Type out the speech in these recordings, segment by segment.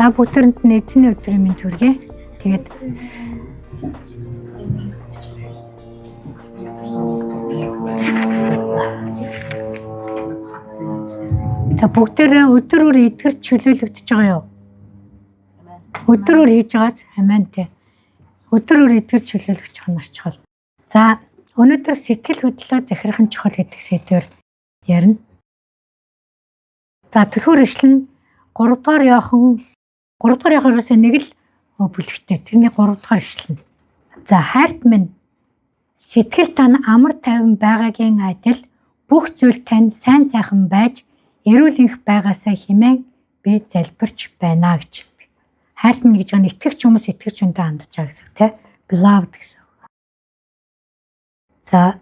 За бүгдээрэнд нь эзний өдрийн мэнд хүргэе. Тэгээд за бүгдээрээ өдөр бүр эдгэр чөлөөлөгдөж байгаа юу? Өдөр бүр хийж байгааз амин тий. Өдөр бүр эдгэр чөлөөлөгч байгаа маш чухал. За өнөөдөр сэтгэл хөдлөлөө захирах нь чухал гэдэг сэдвээр ярина. За түлхүүр ишлэн 3 дугаар Иохан 3 дугаар Иохан ерөөсөө нэг л бүлэгтэй. Тэрний 3 дугаар ишлэн. За хайрт минь сэтгэл тань амар тайван байгаагийн адил бүх зүйл тань сайн сайхан байж эрүүл энх байгаасаа хэмээн би залбирч байна гэж. Хайрт минь гэж байгаа нь итгэгч хүмүүс итгэгч хүнтэй хандаж байгаа гэсэн үг тий. Beloved гэсэн. За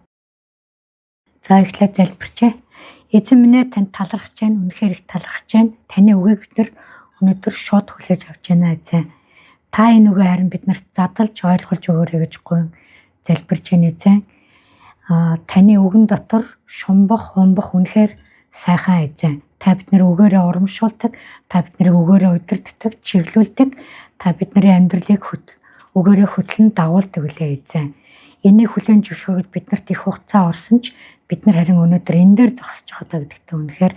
за эхлээд залбирчээ. Эзэн минь ээ танд талархаж байна. Үнэхээр их талархаж байна. Таны үгийг бид нар өнөөдөр шууд хүлээж авч байна эзэн. Та энэ үгээ харин бид нарт задлж ойлгуулж өгөөрэй гэж гуйн залбирч байна эзэн. Аа таны үгэн дотор шумбах, умбах үнэхээр сайхан эзэн. Та бид нар үгээрээ урамшуулдаг, та бид нарыг үгээрээ удирддаг, чиглүүлдэг, та бидний амьдралыг үгээрээ хөтлөн дагуулдаг үлээ эзэн. Энийг хүлээн зөвшөөрөхөд биднэрт их хугацаа орсон ч бид нар харин өнөөдөр энэ дээр зогсож байгаа гэдэгтээ үнэхээр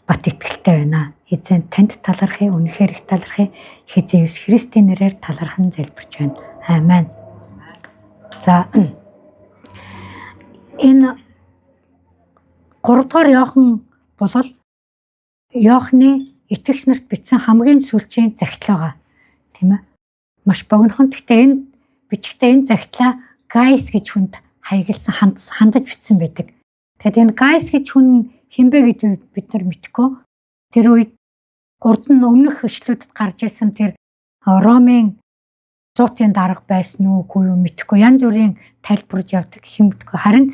бат итгэлтэй байна. Эзэн танд талархъя, үнэхээр их талархъя. Эзэн Есүс Христийн нэрээр талархан залбирч байна. Амен. За энэ 3 дугаар Иохан бол Иохны итгэгч нарт бичсэн хамгийн сүүлчийн захидал байгаа. Тийм ээ. Маш богинохон. Гэхдээ энэ бичгтээ энэ захидлаа Гайс гэж хүнд хаягласан хандаж бичсэн байдаг. Тэгэхээр энэ Гайс гэж хүн хэн бэ гэж бид нар мэдэхгүй. Тэр үед урд нь өмнөх ишлүүдэд гарч ирсэн тэр Ромын зуутын дарга байсан уу үгүй юу мэдэхгүй. Янз бүрийн тайлбарж явдаг хэн мэдэхгүй. Харин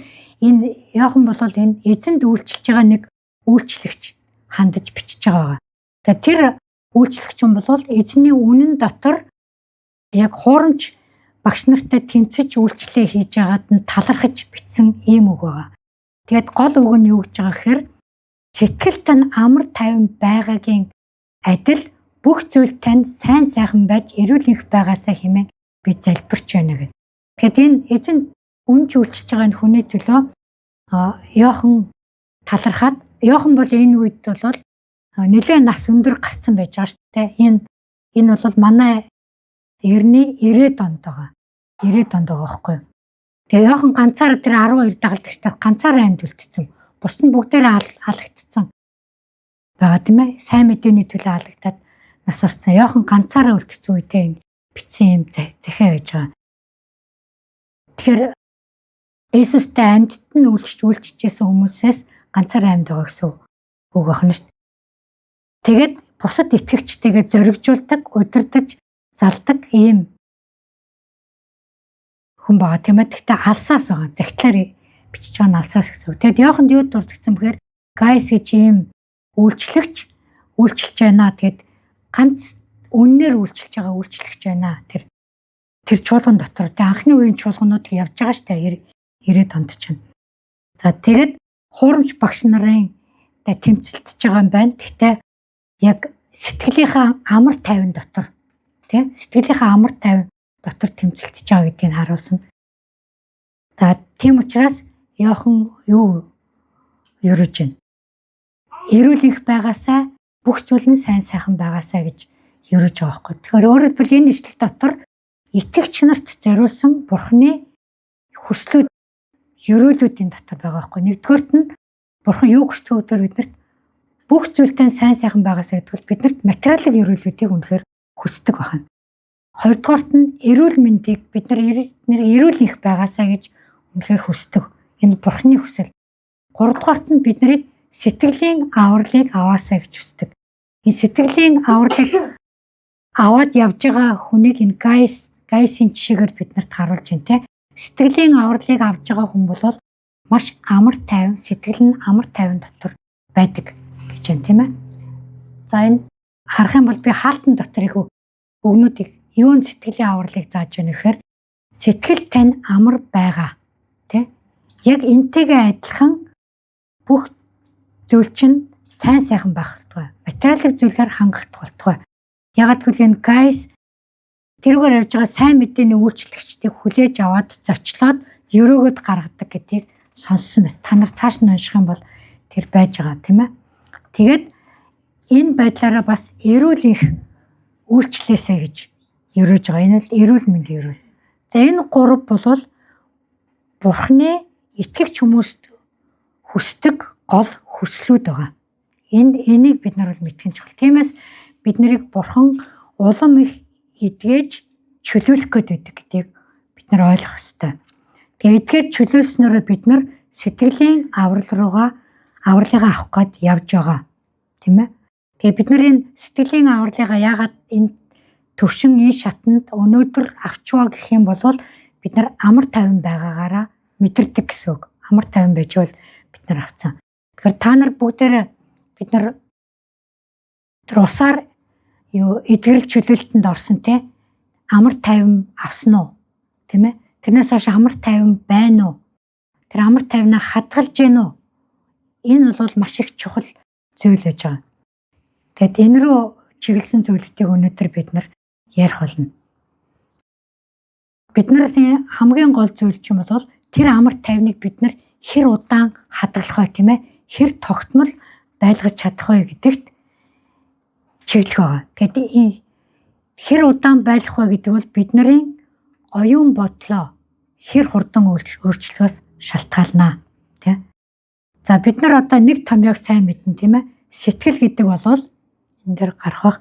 энэ Иохан бол энэ эзэнд үйлчилж байгаа нэг үйлчлэгч хандаж бичиж байгаа. За тэр үйлчлэгч юм бол эзний үнэн дотор яг хуурамч багш нартай тэмцэж үйлчлэлээ хийж байгаад нь талархаж бичсэн ийм үг байгаа. Тэгээд гол үг нь юу гэж байгаа гэхээр сэтгэл тань амар тайван байгаагийн адил бүх зүйл танд сайн сайхан байж эрүүл энх байгаасаа хэмээн би залбирч байна гэх. Тэгэхээр энэ эзэн үнж үйлчилж байгаа энэ хүний төлөө Иохан талархаад Иохан бол энэ үед бол нэлээд нас өндөр гарцсан байж байгаа шүү дээ. Энэ бол манай эртний 90-ад онд байгаа. 90-ад онд байгаа байхгүй юу? Тэгээ Иохан ганцаараа тэр 12 дагалдагчтай ганцаараа амьд үлдсэн. Бусд нь бүгдээрээ алагдсан байгаа тийм ээ. Сайн мэдээний төлөө алагдаад нас орсон. Иохан ганцаараа үлдсэн үедээ бичсэн юм захиа байж байгаа. Тэгэхээр Иесустай амьдд нь үйлчилж байсан хүмүүсээс ганцаараа амьд байгаа гэсэн үг байна шүү. Тэгээд бусад итгэгчтэйгээ зоригжуулдаг, удирдах, залдаг ийм хүн байгаа тийм ээ. Гэхдээ алсаас байгаа. Захидлаар бичиж байгаа нь алсаас гэсэн үг. Тэгээд Иоханд юу дурдгдсан бэхээр Гайс гэж ийм үйлчлэгч үйлчилж байна. Тэгээд ганц үннээр үйлчилж байгаа үйлчлэгч байна. Тэр чуулган дотор тэг анхны үеийн чуулганууд л явж байгаа шүү дээ. 90-ад онд чинь. За тэгээд хуурамч багш нарын тэмцэлдэж байгаа юм байна. Гэхдээ яг сэтгэлийнхаа амар тайван дотор тий сэтгэлийнхаа амар тайван дотор тэмцэлдэж байгаа гэдгийг харуулсан. За тийм учраас Иохан юу ерөөж байна? Эрүүл энх байгаасаа бүх зүйл нь сайн сайхан байгаасаа гэж ерөөж байгаа байхгүй. Тэгэхээр өөрөөр хэлбэл энэ ишлэл дотор итгэгч нарт зориулсан Бурхны хүслүүд ерөөлүүдийн дотор байгаа байхгүй. Нэгдүгээрт нь Бурхан юу хүсдэг вэ гэхээр биднэрт бүх зүйлтэй сайн сайхан байгаасаа гэдэг бол биднэрт материалын ерөөлүүдийг үнэхээр хүсдэг байна. Хоёрдугаарт нь эрүүл мэндийг бид нар эрүүл энх байгаасаа гэж үнэхээр хүсдэг. Энэ Бурхны хүсэл. Гуравдугаарт нь бид нарыг сэтгэлийн авралыг аваасаа гэж хүсдэг. Энэ сэтгэлийн авралыг аваад явж байгаа хүнийг энэ Гайсын жишээгээр бид нарт харуулж байна те. Сэтгэлийн авралыг авж байгаа хүн бол маш амар тайван, сэтгэл нь амар тайван дотор байдаг гэж байна тийм ээ. За энэ харах юм бол би хаалтан дотор их үгнүүдийг юун сэтгэлийн авралыг зааж байна гэхээр сэтгэл тань амар байгаа тий. Яг энтэйгээ адилхан бүх зүйл чинь сайн сайхан байх болтугай. Материалын зүйлээр хангах болтугай. Ягаад гэвэл энэ Гайс тэрүүгээр явж байгаа сайн мэдээний үйлчлэгчдийг хүлээж аваад зочлоод өрөөгд гаргадаг гэдгийг сонссон байсан. Та нар цааш нь унших юм бол тэр байж байгаа, тийм ээ. Тэгээд энэ байдлаараа бас эрүүл их үйлчлээсэ гэж өрөөж байгаа. Энэ бол эрүүл мэндийн өрөөл. За, энэ гурав бол Бурхны итгэгч хүмүүст хүсдэг гол хүслүүд байгаа. Энийг бид нар бол мэдэх нь чухал. Тиймээс бид нарыг Бурхан улам их эдгэж чөлөөлөх гээд байдаг гэдгийг бид нар ойлгох ёстой. Тэгээ эдгээр чөлөөлснөөрөө бид нар сэтгэлийн аврал руугаа авралыгаа авах гээд явж байгаа. Тийм ээ. Тэгээ бид нар энэ сэтгэлийн авралыгаа яагаад энэ төвшин, энэ шатанд өнөөдөр авчваа гэх юм бол бид нар амар тайван байгаагаараа мэдэрдэг гэсэн үг. Амар тайван байж бол бид нар авцсан. Тэгэхээр та нар бүгдээрээ бид нар тэр усаар юу эдгэрэл чөлөөлтөнд орсон, те, амар тайван авсан уу? Тийм ээ. Тэрнээс хойш амар тайван байна уу? Тэр амар тайвнаа хадгалж гин үү? Энэ бол маш их чухал зүйл байж байгаа. Тэгэд энэ рүү чиглэсэн зүйлүүдийг өнөөдөр бид нар ярих болно. Бидний хамгийн гол зүйл чинь бол тэр амар тайвныг бид нар хэр удаан хадгалах вэ, тийм ээ? Хэр тогтмол байлгаж чадах вэ гэдэгт чиглэх байгаа. Тэгэд хэр удаан байлгах вэ гэдэг бол бидний оюун бодлоо хэр хурдан өөрчлөхөөс шалтгаална, тий. За, бид нар одоо нэг томьёог сайн мэднэ, тийм ээ. Сэтгэл гэдэг бол энэ дээр гарах бах.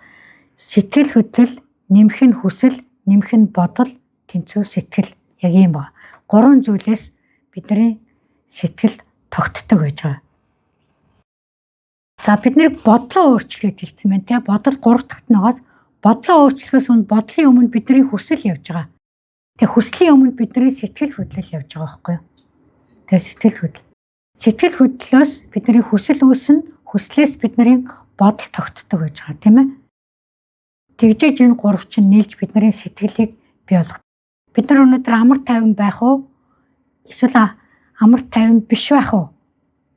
Сэтгэл хөдлөл, нэмэх нь хүсэл, нэмэх нь бодол, тэнцүү сэтгэл, яг ийм байна. Гурван зүйлээс бидний сэтгэл тогтдог байж байгаа. За, бид нэр бодлоо өөрчлөхөд хэлсэн байна, тий. Бодол гурав дахь ногоос бодлоо өөрчлөхөөс өмнө, бодлын өмнө бидний хүсэл явж байгаа. Тэгээ хүслийн өмнө бидний сэтгэл хөдлөл явж байгаа байхгүй юу? Тэгээ сэтгэл хөдлөл. Сэтгэл хөдлөлөөс бидний хүсэл үүснэ, хүслээс бидний бодол тогтдог байж байгаа, тийм ээ. Тэгжээж энэ гурав чинь нийлж бидний сэтгэлийг бий болгох. Бид нар өнөөдөр амар тайван байх уу? Эсвэл амар тайван биш байх уу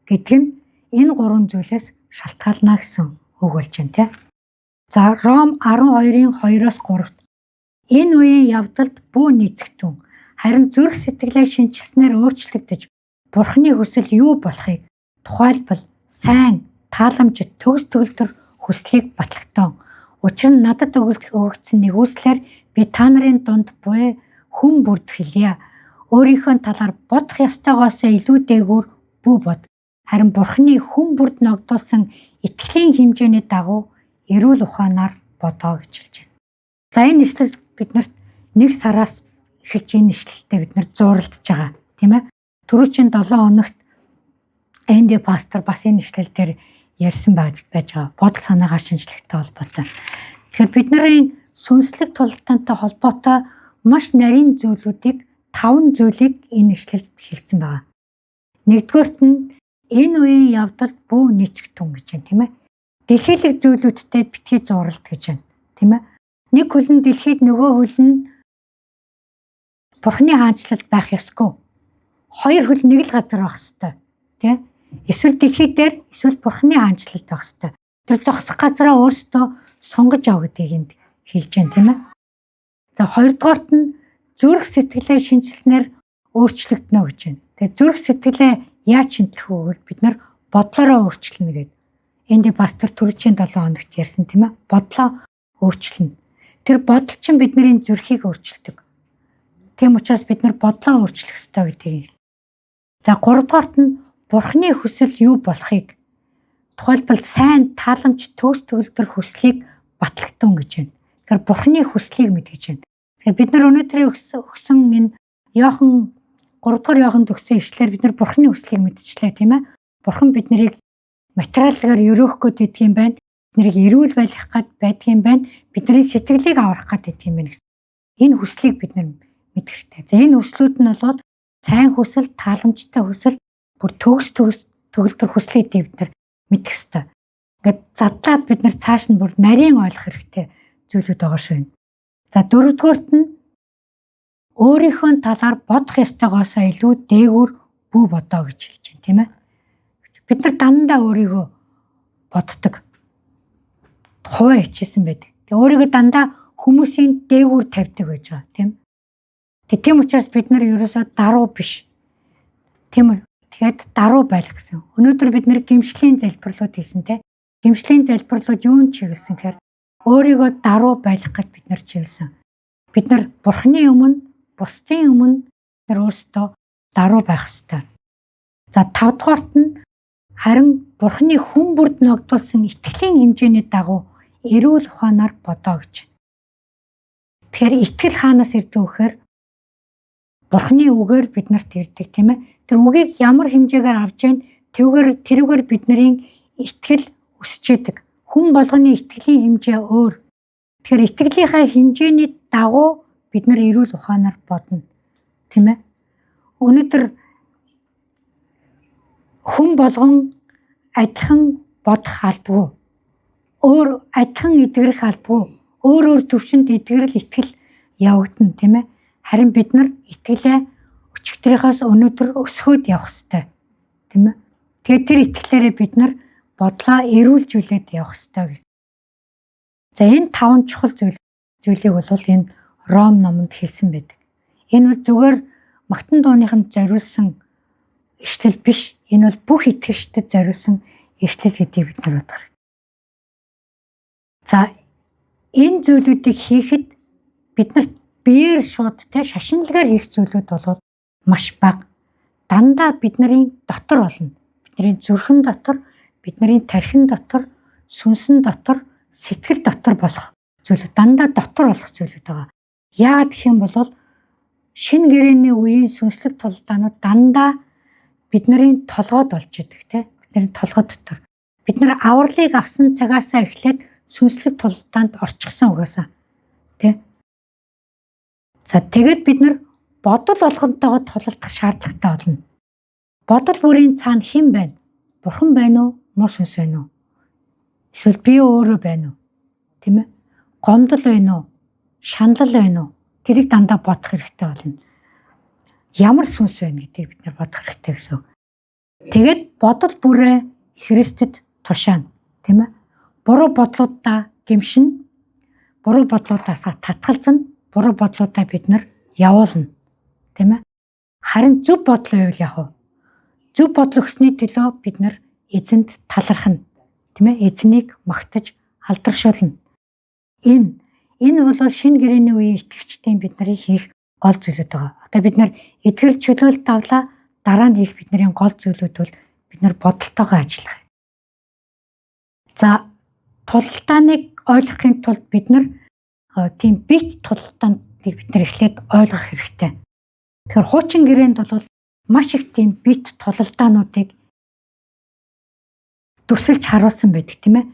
гэдэг нь энэ гурван зүйлээс шалтгаална гэсэн үг болж байна, тийм. За, Ром 12-ын 2-оос 3-т энэ үеийн явдалд бүү нийцэгтэн, харин зүрх сэтгэлээ шинчилснээр өөрчлөгдөж Бурхны хүсэл юу болохыг, тухайлбал сайн, тааламжит, төгс төгөлдөр хүслийг батлагтан. Учир нь надад өгөгдсөн нигүүлслээр би та нарын дунд буй хүн бүрд хэлье. Өөрийнхөө талаар бодох ёстойгоос илүү дээгүүр бүү бод. Харин Бурхны хүн бүрд ногдуулсан итгэлийн хэмжээний дагуу эрүүл ухаанаар бодоо гэж хэлж байна. За, энэ ишлэл биднэрт нэг сараас эхэлж энэ ишлэлтэй бид нар зууралдаж байгаа, тийм ээ. Түрүүчийн 7 хоногт Энди пастор бас энэ ишлэл дээр ярьсан байж байгаа. Бодол санаагаар шинжлэхтэй холбоотой. Тэгэхээр бидний сүнслэг тултантай холбоотой маш нарийн зүйлүүдийг, таван зүйлийг энэ ишлэлд хэлсэн байгаа. Нэгдүгээрт нь энэ үеийн явдалд бүү нийцэгтэн гэж байна, тийм ээ. Дэлхийлэг зүйлүүдтэй битгий зууралд гэж байна, тийм ээ. Нэг хөл нь дэлхийд, нөгөө хөл нь Бурхны хаанчлалд байх ёсгүй. Хоёр хөл нэг л газар байх ёстой, тийм. Эсвэл дэлхий дээр, эсвэл Бурхны хаанчлалд байх ёстой. Тэр зогсох газараа өөрсдөө сонгож ав гэдгийг энд хэлж байна, тийм ээ. За, хоёрдугаарт нь зүрх сэтгэлээ шинчилснээр өөрчлөгдөнө гэж байна. Тэгээ зүрх сэтгэлээ яаж шинчлэх вэ гэвэл бид нар бодлороо өөрчилнө гэдэг. Энди пастор түрүүчийн 7 хоногт ярьсан, тийм ээ. Бодлоо өөрчилнө. Тэр бодол чинь бидний зүрхийг өөрчилдөг. Тийм учраас бид нар бодлоо өөрчлөх ёстой гэдгийг. За, гуравдугаарт нь Бурхны хүсэл юу болохыг, тухайлбал сайн, тааламж, төгс төгөлдөр хүслийг батлагтун гэж байна. Тэгэхээр Бурхны хүслийг мэдгэж байна. Тэгэхээр бид нар өнөөдрийн өгсөн энэ Иохан 3 дугаар Иоханд өгсөн ишлэлээр бид нар Бурхны хүслийг мэдчихлээ, тийм ээ. Бурхан бид нарыг материалгаар өрөөх гээд байдаг юм байна. Бид нарыг эрүүл байлгах гээд байдаг юм байна. Бидний сэтгэлийг аврах гээд байдаг юм байна гэсэн. Энэ хүслийг бид нар мэдэх хэрэгтэй. За, энэ хүслүүд нь бол сайн хүсэл, тааламжтай хүсэл, бүр төгс төгс төгөлдөр хүслийг бид нар мэдэх хэрэгтэй. Ингээд задлаад бид нар цааш нь бүр нарийн ойлгох хэрэгтэй зүйлүүд байгаа шүү. За, дөрөвдүгээрт нь өөрийнхөө талаар бодох ёстойгоос илүү дээгүүр бүү бодоо гэж хэлж байна, тийм ээ. Бид нар дандаа өөрийгөө боддог. Хуваа хичээсэн байдаг. Тэгээ өөрийгөө дандаа хүмүүсийн дээгүүр тавьдаг байж байгаа, тийм. Тэгээ тийм учраас бид нар ерөөсөө даруй биш. Тийм, тэгээд даруй байх гэсэн. Өнөөдөр бид нар гэмшлийн залбирлууд хийсэн те. Гэмшлийн залбирлууд юунд чиглэсэн гэхээр өөрийгөө даруй байх гэж бид нар чиглэсэн. Бид нар Бурхны өмнө, бусдын өмнө бид нар өөрсдөө даруй байх ёстой. За, тавдугаарт нь харин Бурхны хүн бүрд ногдуулсан итгэлийн хэмжээний дагуу эрүүл ухаанаар бодоо гэж. Тэгэхээр итгэл хаанаас ирдэг вэ гэхээр Бурхны үгээр бид нарт ирдэг, тийм ээ. Тэр үгийг ямар хэмжээгээр авч яана, тэрүүгээр бидний итгэл өсөж идэг. Хүн болгоны итгэлийн хэмжээ өөр. Тэгэхээр итгэлийнхаа хэмжээний дагуу бид нар эрүүл ухаанаар бодно. Тийм ээ. Өнөөдөр хүн болгон адилхан бодох албагүй. Өөр адилхан эдгэрэх албагүй. Өөр өөр төвшөнд эдгэрэл итгэл явагдана, тийм ээ. Харин бид нар итгэлээ өчигдрийнхээс өнөөдөр өсгөөд явах ёстой. Тийм ээ. Тэгээд тэр итгэлээрээ бид нар бодлоо эрүүлжүүлээд явах ёстой гэж. За, энэ таван чухал зүйлийг бол энэ Ром номонд хэлсэн байдаг. Энэ бол зүгээр магтан дууныханд зориулсан ишлэл биш. Энэ бол бүх итгэгчдэд зориулсан ишлэл гэдгийг бид нар бодох хэрэгтэй. За, энэ зүйлүүдийг хийхэд бид нарт биеэр шууд те шашинлагаар хийх зүйлүүд бол маш бага. Дандаа бидний дотор болно. Бидний зүрхэн дотор, бидний тархин дотор, сүнсэн дотор, сэтгэл дотор болох зүйлүүд, дандаа дотор болох зүйлүүд байгаа. Яагаад гэх юм бол шинэ гэрээний үеийн сүнслэг тулалдаанууд дандаа бидний толгойд болж идэг те. Бидний толгой дотор. Бид нар авралыг авсан цагаасаа эхлээд сүнслэг тулалдаанд орчихсон угаасаа. Тэ. За, тэгээд бид нар бодол болгонтойгоо тулалдах шаардлагатай болно. Бодол бүрийн цаана хэн байна? Бурхан байна уу? Муу сүнс байна уу? Эсвэл би өөрөө байна уу? Тийм ээ? Гомдол байна уу? Шаналл байна уу? Тэрийг дандаа бодох хэрэгтэй болно. Ямар сүнс байна гэдгийг бид нар бодох хэрэгтэй гэсэн. Тэгээд бодол бүрээ Христэд тушаана. Тийм ээ? Буруу бодлуудаа гэмшин, буруу бодлуудаасаа татгалзана, буруу бодлуудаа бид нар явуулна. Тийм ээ? Харин зөв бодол байвал яах вэ? Зөв бодол өгсөний төлөө бид нар эзэнд талархна. Тийм ээ? Эзнийг магтаж алдаршуулна. Энэ бол шинэ гэрээний үеийн итгэгчдийн бид нарын хийх гол зүйлүүд байгаа. Одоо бид нар итгэл чөлөөлт авлаа, дараа нь хийх бидний гол зүйлүүд бол бид нар бодолтойгоо ажиллах. За, тулалдааныг ойлгохын тулд бид нар тийм бит тулалдааныг бид нар эхлээд ойлгох хэрэгтэй. Тэгэхээр хуучин гэрээнд бол маш их тийм бит тулалдаануудыг дүрсэлж харуулсан байдаг, тийм ээ.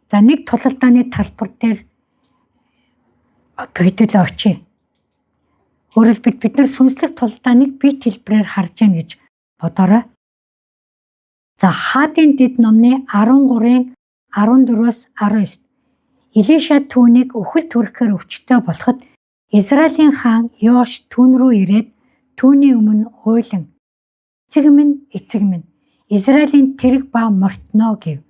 За, нэг тулалдааны талбар дээр хэдүүлээ очие. Өөрөөр хэлбэл бид нар сүнслэг тулалдааныг бит хэлбэрээр харж яана гэж бодоорой. За, Хаадын дэд номны 13-ын 14-өөс 19. Илиша түүнийг үхэл төрөхээр өвчтөй болоход Израилийн хаан Йош түүн рүү ирээд түүний өмнө уйлан, "Эцэг минь, эцэг минь, Израилийн тэрэг ба мортноо" гэв.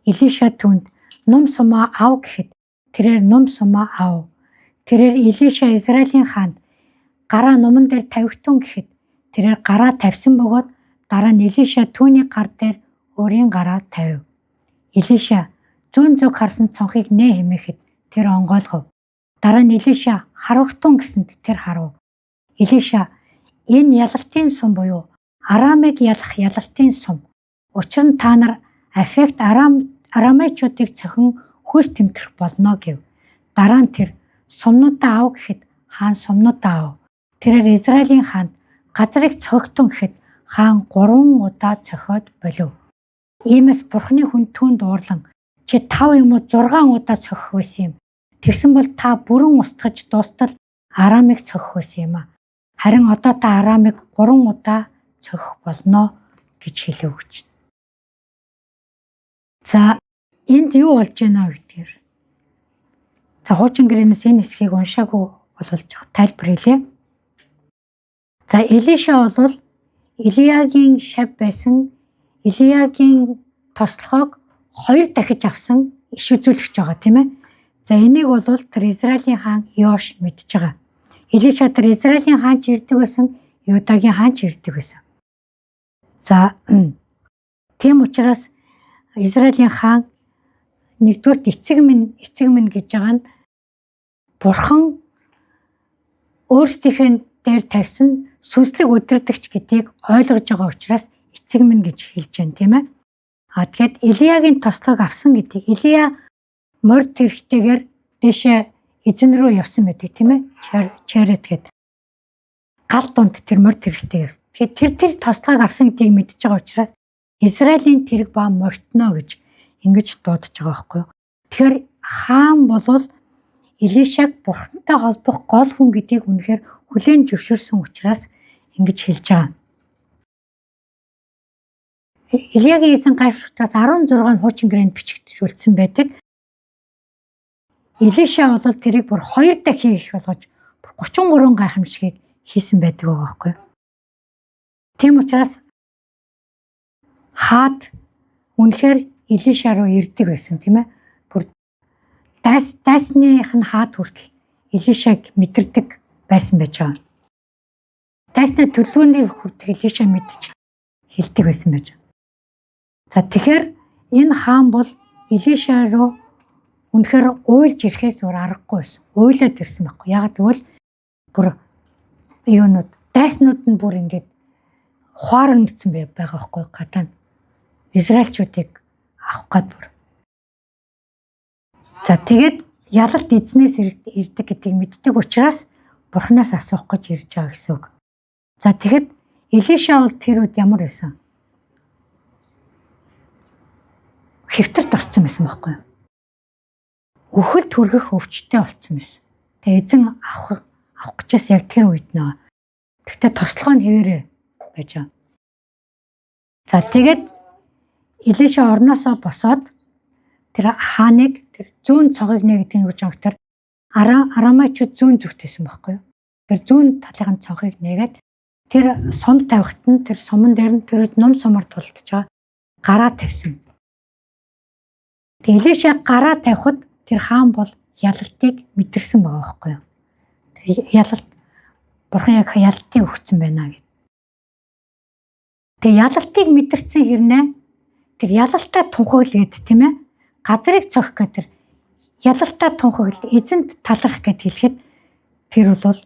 Илиша түүнд "Нум сумаа ав" гэхэд тэрээр нум сумаа ав. Тэрээр Илиша Израилийн хаанд "Гараа нуман дээр тавигтун" гэхэд тэрээр гараа тавьсан бөгөөд дараа нь Илиша түүний гар дээр өөрийн гараа тавив. Илиша "Зүүн зүг харсан цонхыг нээ" хэмээхэд тэр онгойлгов. Дараа нь Илиша "Харвагтун" гэсэнд тэр харав. Илиша "Энэ ялалтын сум буюу Арамыг ялах ялалтын сум. Учир нь та нар Афект Арамайчуудыг цохин хүйс тэмтрэх болно" гэв. Дараа нь тэр "Сумнуудаа ав" гэхэд хаан сумнуудаа ав. Тэрээр Израилийн хаанд "Газрыг цохигтун" гэхэд хаан 3 удаа цохиод болив. Иймээс Бурхны хүн түүнд уурлан "Чи 5 юм уу 6 удаа цохих байсан юм. Тэгсэн бол та бүрэн устгаж дуустал Арамыг цохих байсан юм а. Харин одоо та Арамыг 3 удаа цохих болно" гэж хэлэв гэж. За, энд юу болж байна гэдгээр. За, хуучин гэрээнээс энэ хэсгийг уншаагүй бол тайлбар хэлье. За, Элиша бол Илиягийн шав байсан, Илиягийн тослогоог 2 дахиж авсан иш үзүүлэгч байгаа, тийм ээ. За энийг бол тэр Израилийн хаан Йош мэдж байгаа. Илиша тэр Израилийн хаан ч ирдэг байсан, Юдагийн хаан ч ирдэг байсан. За тийм учраас Израилийн хаан нэгдүгээрт эцэг минь гэж байгаа нь Бурхан өөрсдийнхээ дээр тавьсан сүнслэг удирдагч гэдгийг ойлгож байгаа учраас эцэг минь гэж хэлж байна, тийм ээ. А тэгэхэд Илиягийн тослог авсан гэдгийг Илия морь тэрхтэйгээр дээшээ эзэн рүү явсан байдаг, тийм ээ. Чарет гэдэг гал дунд тэр морь тэрхтэй явсан. Тэгэхээр тэр тослогыг авсан гэдгийг мэдж байгаа учраас Израилийн тэрэг ба мортно гэж ингэж дуудаж байгаа байхгүй юу. Тэгэхээр хаан болвол Илишаг бурхантай холбох гол хүн гэдгийг үнэхээр хүлээн зөвшөөрсөн учраас ингэж хэлж байгаа. Илиягийн хийсэн гайхамшигтаас 16 нь хуучин гэрээнд бичигдүүлсэн байдаг. Илиша бол тэрийг бүр 2 дахин их болгож 33 гайхамшигыг хийсэн байдаг байгаа байхгүй юу. Тийм учраас хаад үнэхээр Илиша руу ирдэг байсан, тийм ээ. Бүр дайсных нь хаад хүртэл Илишаг мэдэрдэг байсан байж байгаа. Дайсны төлөвлөгөөний хүртэл Илиша мэдчих хэлдэг байсан байж байгаа. За тэгэхээр энэ хаан бол Илиша руу үнэхээр уйлж ирэхээс өөр аргагүй байсан. Уйлаад ирсэн байхгүй. Яг тэгвэл бүр юунууд дайснууд нь бүр ингээд хуарагдсан байгаа байхгүй гадаа. Израильчуудыг авах гад бүр. За тэгээд ялалт эзнээс ирдэг гэдгийг мэддэг учраас Бурханаас асуух гэж ирж байгаа гэсэн үг. За тэгэхэд Илиша бол тэр үед ямар байсан? Хэвтэрт орсон байсан байхгүй юу? Үхэлд хүргэх өвчтэй болсон байсан. Тэгээ эзэн авах гэжээс яг тэр үед нөө. Тэгтээ тослогоо нь хэвээрээ байж байгаа. За тэгээд Илиша орноосоо босоод тэр хааныг тэр зүүн цогыг нэ гэдэг нь юу гэж байгаа тэр арамайчууд зүүн зүгт байсан байхгүй юу? Тэр зүүн талын цогыг нээгээд тэр сум тавихт нь тэр суман дээр нь тэр ном сумаар тултж байгаа гараа тавьсан. Тэгээ Илиша гараа тавихад тэр хаан бол ялалтыг мэдэрсэн байгаа байхгүй юу? Тэр ялалт Бурхан яг ялалтыг өгсөн байна гэд. Тэгээ ялалтыг мэдэрсэн хэрнээ тэр ялалтаа тунхаглал гэд, тийм ээ. Газрыг цохих гэдэг тэр ялалтаа тунхаглал эзэнт таларх гэд хэлэхэд тэр бол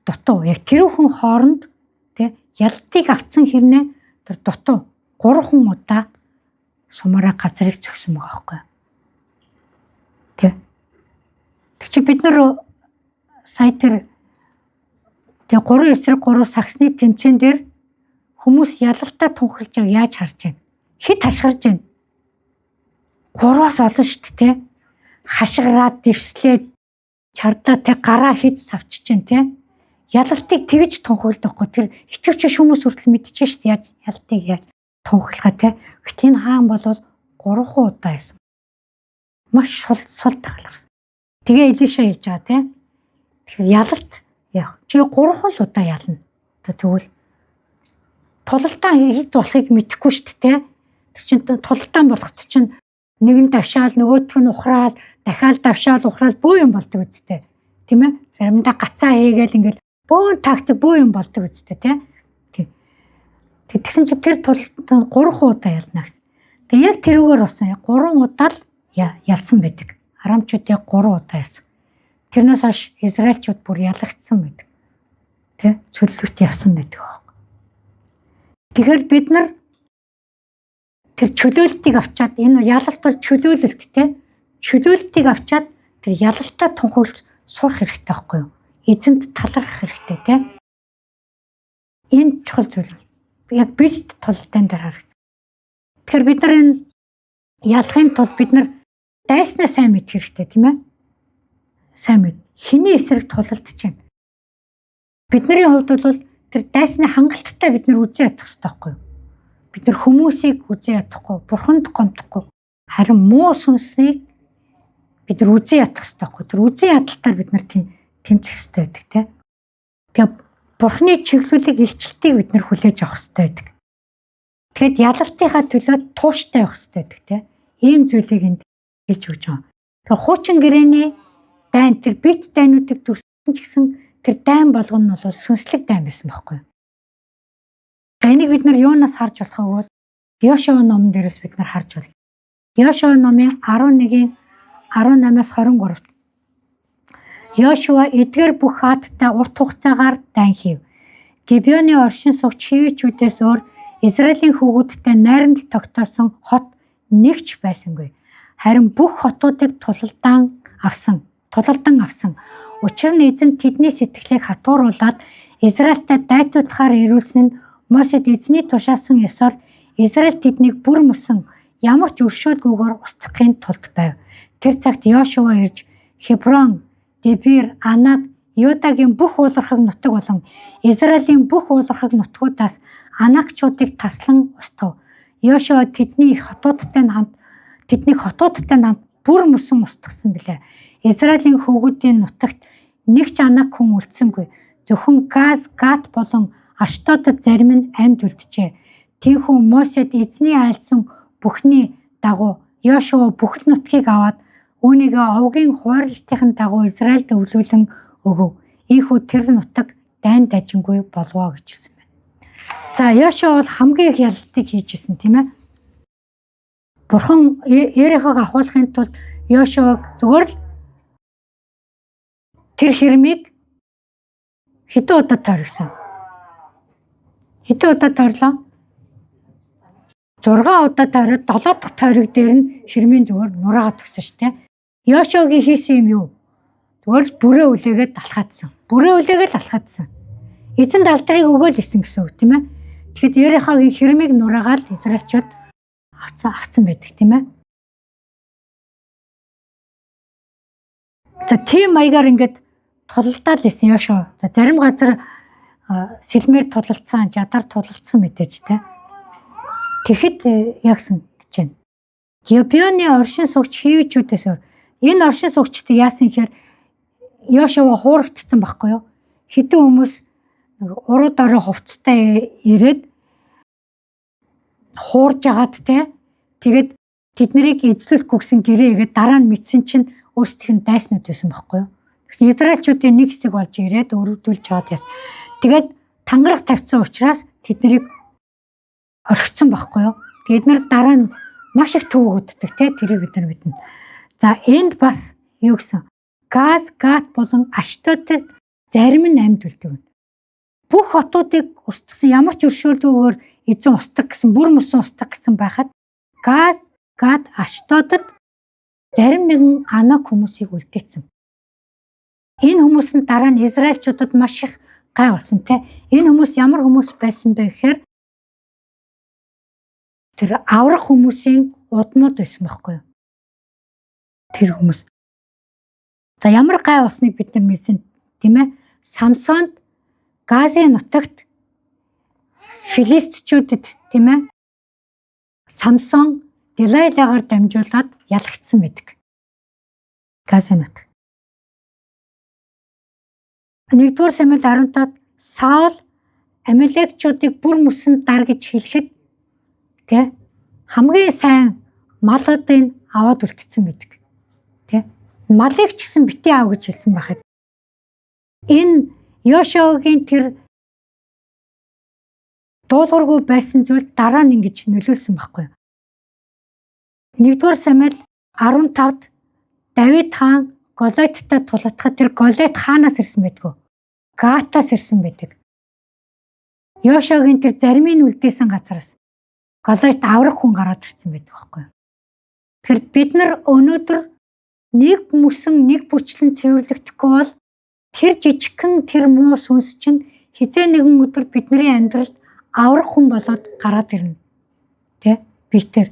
дутуу. Яг тэр хүн хооронд тий ялалтыг авцсан хэрнээ тэр дутуу 3 удаа сумаараа газрыг цогсон байгаа байхгүй юу? Тий. Тэг чи бид нар сая тэр 3-3 саксны тэмцээн дээр хүмүүс ялалтаа тунхаглаж байгааг яаж харж байна? Хэд хашгирж байна? 3-аас олон шүү дээ, тэ. Хашгираад, дэвслээд, чарлаа, тэ гараа хэд савчиж байна, тэ. Ялалтыг тэгж тунхагладаг хгүй. Тэр итгэвч хүмүүс хүртэл мэдчихэж шүү дээ, яаж ялалтыг яаж тунхаглахаа, тэ. Гэтэл энэ хаан бол 3 удаа байсан. Маш сул тагаларсан. Тэгээ Илиша хэлж байгаа, тэ. Тэгэхээр ялалт яг чи 3 л удаа ялна. Одоо тэгвэл тулалдаан хэд болохыг мэдэхгүй шүү дээ, тэ. Тэр чинь тулалдаан болоход чинь нэг нь давшаал, нөгөөх нь ухраал, дахиад давшаал, ухраал бөө юм болдог үсттэй. Тийм ээ? Заримдаа гацаа хийгээл ингээл бөөн тактик бөө юм болдог үсттэй, тэ. Тийм. Тэгсэн чинь тэр тулалдаан 3 удаа ялна гэсэн. Тэг яг тэрүүгээр болсон. 3 удаа л ялсан байдаг. Арамчууд яг 3 удаа ялсан. Тэрнээс хойш Израильчууд бүр ялагдсан байдаг. Тэ? Цөллөгт явсан байдаг аахгүй. Тэгэхээр бид нар тэр чөлөөлтийг авчаад энэ ялалт бол чөлөөлөлт, тэ? Чөлөөлтийг авчаад тэр ялалтаа тунхаглаж сурах хэрэгтэй байхгүй юу? Эзэнт талархах хэрэгтэй, тэ? Энэ чухал зүйл. Яг бэлт тулалдаан дээр харагдсан. Тэгэхээр бид нар энэ ялахын тулд бид нар дайснаа сайн мэдэх хэрэгтэй, тийм ээ? Сайн мэд. Хэний эсрэг тулалдаж байна? Бидний хувьд бол тэр дайсны хангалттай бид нар үзэн ядах хэрэгтэй байхгүй юу? Бид нар хүмүүсийг үзэн ядахгүй, бурханд гомдохгүй, харин муу сүнсийг бид нар үзэн ядах хэрэгтэй байхгүй. Тэр үзэн ядалтаар бид нар тэмцэх хэрэгтэй байдаг, тийм. Тэгээ бурхны чиглүүлэг илчлэлтийг бид нар хүлээж авах хэрэгтэй байдаг. Тэгэхэд ялалтынхаа төлөө тууштай явах хэрэгтэй байдаг, тийм. Ийм зүйлийг энд хэлж өгч байгаа. Тэр хуучин гэрээний дайн, тэр бит дайнуудыг дүрсэн ч гэсэн тэр дайн болгоно нь бол сүнслэг дайн байсан байхгүй юу? За энийг бид нар юунаас харж болох вэ гэвэл Йошуа номон дээрээс бид нар харж байна. Йошуа номын 11-ийн 18-аас 23-т Йошуа эдгээр бүх хааттай урт хугацаагаар дайн хийв. Гибеоны оршин суугч хивичүүдээс өөр Израилийн хүүгүүдтэй найрамдал тогтоосон хот нэг ч байсангүй. Харин бүх хотуудыг тулалдан авсан. Учир нь эзэн тэдний сэтгэлийг хатууруулад Израильтай дайтуулахаар ирүүлсэн нь Мосед эзний тушаасан ёсоор Израиль тэднийг бүр мөсөн ямар ч өршөөлгүйгээр устгахын тулд байв. Тэр цагт Йошуа ирж Хеброн, Дебир, Анаб, Юдагийн бүх уулархаг нутаг болон Израилийн бүх уулархаг нутгуудаас Анакчуудыг таслан устгав. Йошуа тэдний хотуудтай хамт бүр мөсөн устгасан билээ. Израилийн хүүгүүдийн нутагт нэг ч Анак хүн үлдсэнгүй. Зөвхөн Газ, Гат болон Аштодод зарим нь амьд үлджээ. Тийхүү Мосед эзний айлдсан бүхний дагуу Йошуа бүх нутгийг аваад үүнийг овгийн хуваарлалтын дагуу Израильд өвлүүлэн өгөв. Ийхүү тэр нутаг дайн дажингүй болвоо гэж хэлсэн байна. За Йошуа бол хамгийн их ялалтыг хийж исэн, тийм ээ. Бурхан Ерехог авахуулахын тулд Йошуаг зүгээр л тэр хэрмийг хэдэн удаа тойргосон? Хэдэн удаа тойрлоо? 6 удаа тойроод 7 дахь тойрог дээр нь хэрмийн зүгээр нураагаа төгсөн шүү дээ. Йошуагийн хийсэн юм юу? Зүгээр л бүрээ үлээгээд алхаадсан. Бүрээ үлээгээд алхаадсан. Эзэн алдрыг өгөөл исэн гэсэн үг, тийм ээ. Тэгэхэд Ерехогийн хэрмийг нураагаад Израильчууд авцсан байдаг, тийм ээ. За тийм маягаар ингээд тулалдаал исэн Йошуа. За зарим газар сэлмээр тулалдсан, жадар тулалдсан мэдээж тэ. Тэгэхэд ягсан гэж байна. Гибеоны оршин суугч хивичүүдээс өөр энэ оршин суугчдыг яасан гэхээр Йошуа хуурагдсан байхгүй юу? Хэдэн хүмүүс уруу дорой хувцастай ирээд хуурж агаад те. Тэгээд тэднийг эзлүүлэхгүй гэсэн гэрээ игээд дараа нь мэдсэн чинь өөрсдийнх нь дайснууд байсан байхгүй юу? Тэгсэн Израильчуудын нэг хэсэг болж ирээд өрөвдүүлж аваад яасан. Тэгээд тангараг тавьсан учраас тэднийг орхицсан байхгүй юу? Тэгээд нар дараа нь маш их төвөгддөг те, тэрийг бид нар мэднэ. За энд бас юу гэсэн? Газ, Гат болон Аштодод зарим нь амьд үлдэв. Бүх хотуудыг устгасан, ямар ч өршөөлгүйгээр эзэн устгах гэсэн, бүр мөсөн устгах гэсэн байхад Газ, Гат, Аштодод зарим нэгэн Анак хүмүүсийг үлдээсэн. Энэ хүмүүс нь дараа нь Израильчуудад маш их гай болсон те. Энэ хүмүүс ямар хүмүүс байсан бэ гэхээр тэр аврах хүмүүсийн удмууд байсан байхгүй юу? Тэр хүмүүс. За ямар гай болсныг бид нар мэдсэн, тийм ээ. Самсонд Газын нутагт филистичүүдэд, тийм ээ, Самсон Делайлагаар дамжуулаад ялагдсан байдаг. Газын нутаг. 1-р Самуэль 15-д Саул Амалекчуудыг бүр мөсөнд дар гэж хэлэхэд тэ хамгийн сайн малуудыг аваад үлдсэн байдаг. Тэ малыг ч гэсэн битгий аав гэж хэлсэн байхад энэ Йошуагийн тэр дуулуургүй байсан зүйл дараа нь ингэж нөлөөлсөн байхгүй юу? 1-р Самуэль 15-д Давид хаан Голиаттай тулалдахад тэр Голиат хаанаас ирсэн байдгүй? Гатаас ирсэн байдаг. Йошуагийн тэр заримын үлдээсэн газараас Голиат аврах хүн гараад ирсэн байдаг байхгүй юу? Тэгэхээр бид нар өнөөдөр нэг мөсөн нэг бүрчлэн цэвэрлэгдэхгүй бол тэр жижигхэн тэр муу сүнс чинь хизээ нэгэн өдөр бидний амьдралд аврах хүн болоод гараад ирнэ. Тэ? Битэр.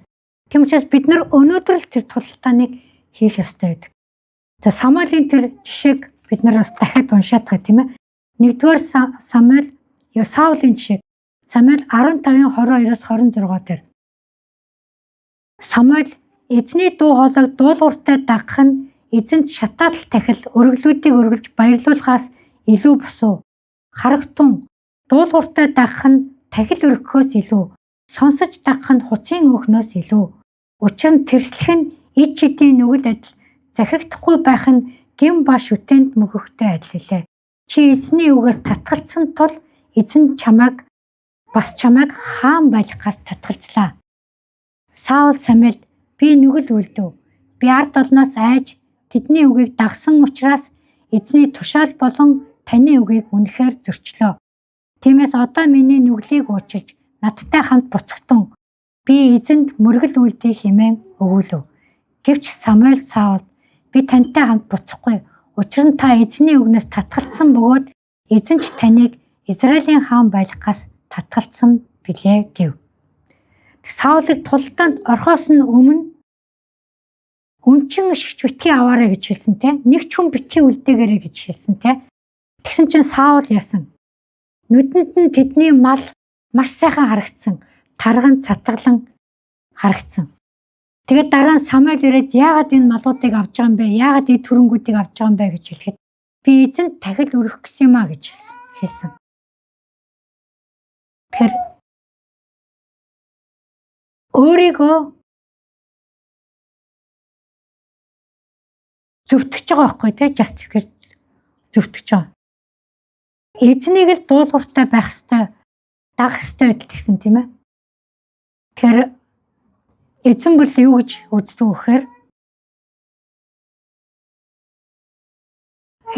Тийм учраас бид нар өнөөдөр л тэр тулалдааныг хийх ёстой байдаг. За Самуэлийн тэр жишээг бид нар бас дахиад уншаад байгаа, тийм ээ. 1-р Самуэль Саулийн жишээг Самуэль 15-ын 22-оос 26 дээр Самуэль эзний дуу хоолойг дуулууртай дагах нь эзэнт шатаатал тахил өргөлүүдийг өргөлж баярлуулахаас илүү босуу. Харагтун дуулууртай дагах нь тахил өргөхөөс илүү, сонсож дагах нь хуцын өөхнөөс илүү. Учир нь тэрслэх нь ид чидийн нүгэл адил Захирагдахгүй байх нь гэм ба шүтээнд мөхөхтэй адил билээ. Чи эзний үгээс татгалцсан тул эзэн чамайг бас чамайг хаан байлгахаас татгалзлаа. Саул Самуэлд би нүгэл үйлдэв. Би ард олноос айж тэдний үгийг дагсан учраас эзний тушаал болон таны үгийг үнэхээр зөрчлөө. Тиймээс одоо миний нүглийг уучлж надтай хамт буцагтун би эзэнд мөргөл үлдээ хэмээн өгүүлв. Гэвч Самуэль Саулд би тантай хамт буцахгүй. Учир нь та эзний үгнээс татгалцсан бөгөөд эзэн ч таныг Израилийн хаан байлгахаас татгалцсан билээ гэв. Саулыг тултаанд орхоос нь өмнө өнчин шигч битгий аваарай гэж хэлсэн те. Нэг ч хүн битгий үлдээгээрэй гэж хэлсэн те. Тэгсэн чинь Саул яасан? Нүдэнд нь тэдний мал маш сайхан харагдсан. Тарган цатгалан харагдсан. Тэгээд дараа нь Самуэль ирээд яагаад энэ малуудыг авч байгаа юм бэ? Яагаад энэ төрөнгүүдийг авч байгаа юм бэ гэж хэлэхэд би эзэнд тахил өргөх гэсэн юм а гэж хэлсэн. Тэгэхээр өөрийгөө зөвтгөж байгаа байхгүй тий justify зөвтгөж байгаа. Эзнийг л дуулууртай байх ёстой, дагах ёстой байдал гэсэн тийм ээ. Тэгэхээр эзэн бол юу гэж үздэг вэ гэхээр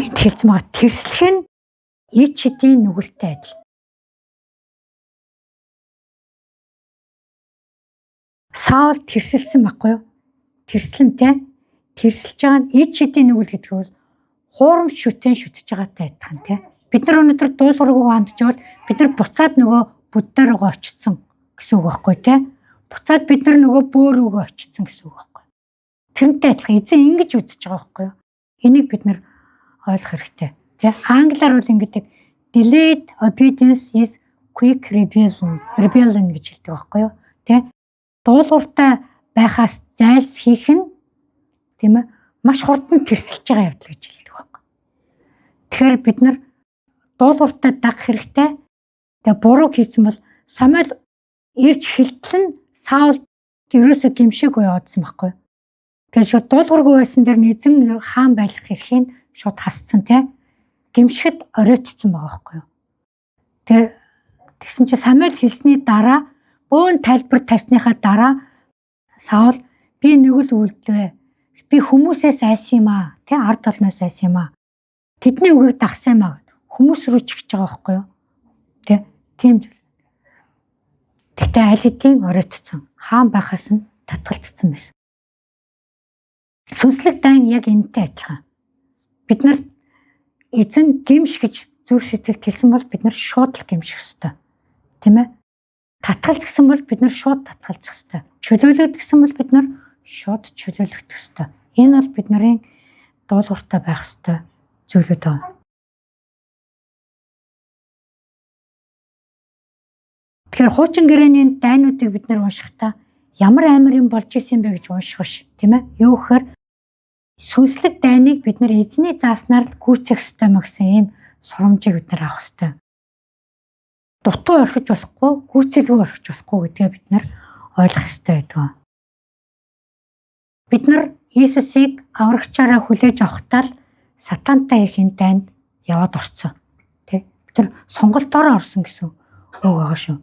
энд хэлсэн байгаа тэрслэх нь ич хэдийн нүгэлтэй адил. Саул тэрсэлсэн байхгүй юу? Тэрслэнтэй тэрсэлж байгаа нь ич хэдийн нүгэл гэдэг бол хуурам шүтэн шүтэж байгаатай адилхан тий. Бид нар өнөөдөр дуулуургүй хандж байвал бид нар буцаад нөгөө буддаа руугаа очсон гэсэн үг байхгүй тий. Буцаад бид нар нөгөө бөөр рүүгээ очсон гэсэн үг байхгүй. Тэрнтэй адилхан эзэн ингэж үзэж байгаа байхгүй юу? Энийг бид нар ойлгох хэрэгтэй тий. Англиар бол ингэдэг delayed obedience is quick rebellion, rebellion гэж хэлдэг байхгүй юу? Тий. Дуулууртай байхаас зайлсхийх нь тийм ээ маш хурдан тэрсэлж байгаа явдал гэж хэлдэг байхгүй. Тэгэхээр бид нар дуулууртай дагах хэрэгтэй. Тэгээ буруу хийсэн бол Самуэль ирж хэлтэл нь Саул ерөөсөө гимшээгүй яваадсан байхгүй. Тэгэхээр шууд дуулуургүй байсан дээр нь эзэн хаан байлгах эрхийг шууд хасцсан тий. Гимшихэд оройтцсон байгаа байхгүй юу. Тэгээ тэгсэн чинь Самуэль хэлсний дараа бөөн тайлбар тавьсныхаа дараа Саул би нүгэл үйлдлээ. Би хүмүүсээс айсан юм аа. Тэ ард олноос айсан юм аа. Тэдний үгийг дагсан юм аа. Хүмүүс рүү чигж байгаа байхгүй юу? Тэ тийм зүйл. Тэгтээ аль хэдийн оройтцсон. Хаан байхаас нь татгалцсан байсан. Сүнслэг дайн яг энэтэй адилхан. Бид нар эзэн гимш гэж зүрх сэтгэлд хэлсэн бол бид нар шууд л гимших ёстой. Тийм ээ? Татгалз гэсэн бол бид нар шууд татгалзах ёстой. Чөлөөлөгд гэсэн бол бид нар шууд чөлөөлөгдөх ёстой. Энэ бол бид нарын дуулууртай байх ёстой зүйлүүд байна. Тэгэхээр хуучин гэрээний дайнуудыг бид нар уншихдаа ямар амар юм болж исэн бэ гэж унших биш, тийм ээ? Юу гэхээр сүнслэг дайныг бид нар эзний зааснаар л гүйцэх ёстой мө гэсэн ийм сурамжийг бид нар авах ёстой. Дутуу орхиж болохгүй, гүйцэлгүй орхиж болохгүй гэдгээ бид нар ойлгох ёстой байдаг. Бид нар Иесусыг аврагчаараа хүлээж авахдаа л сатантай их энэ дайнд яваад орцсон. Тэ? Бид нар сонголтоороо орсон гэсэн үг байгаа шүү.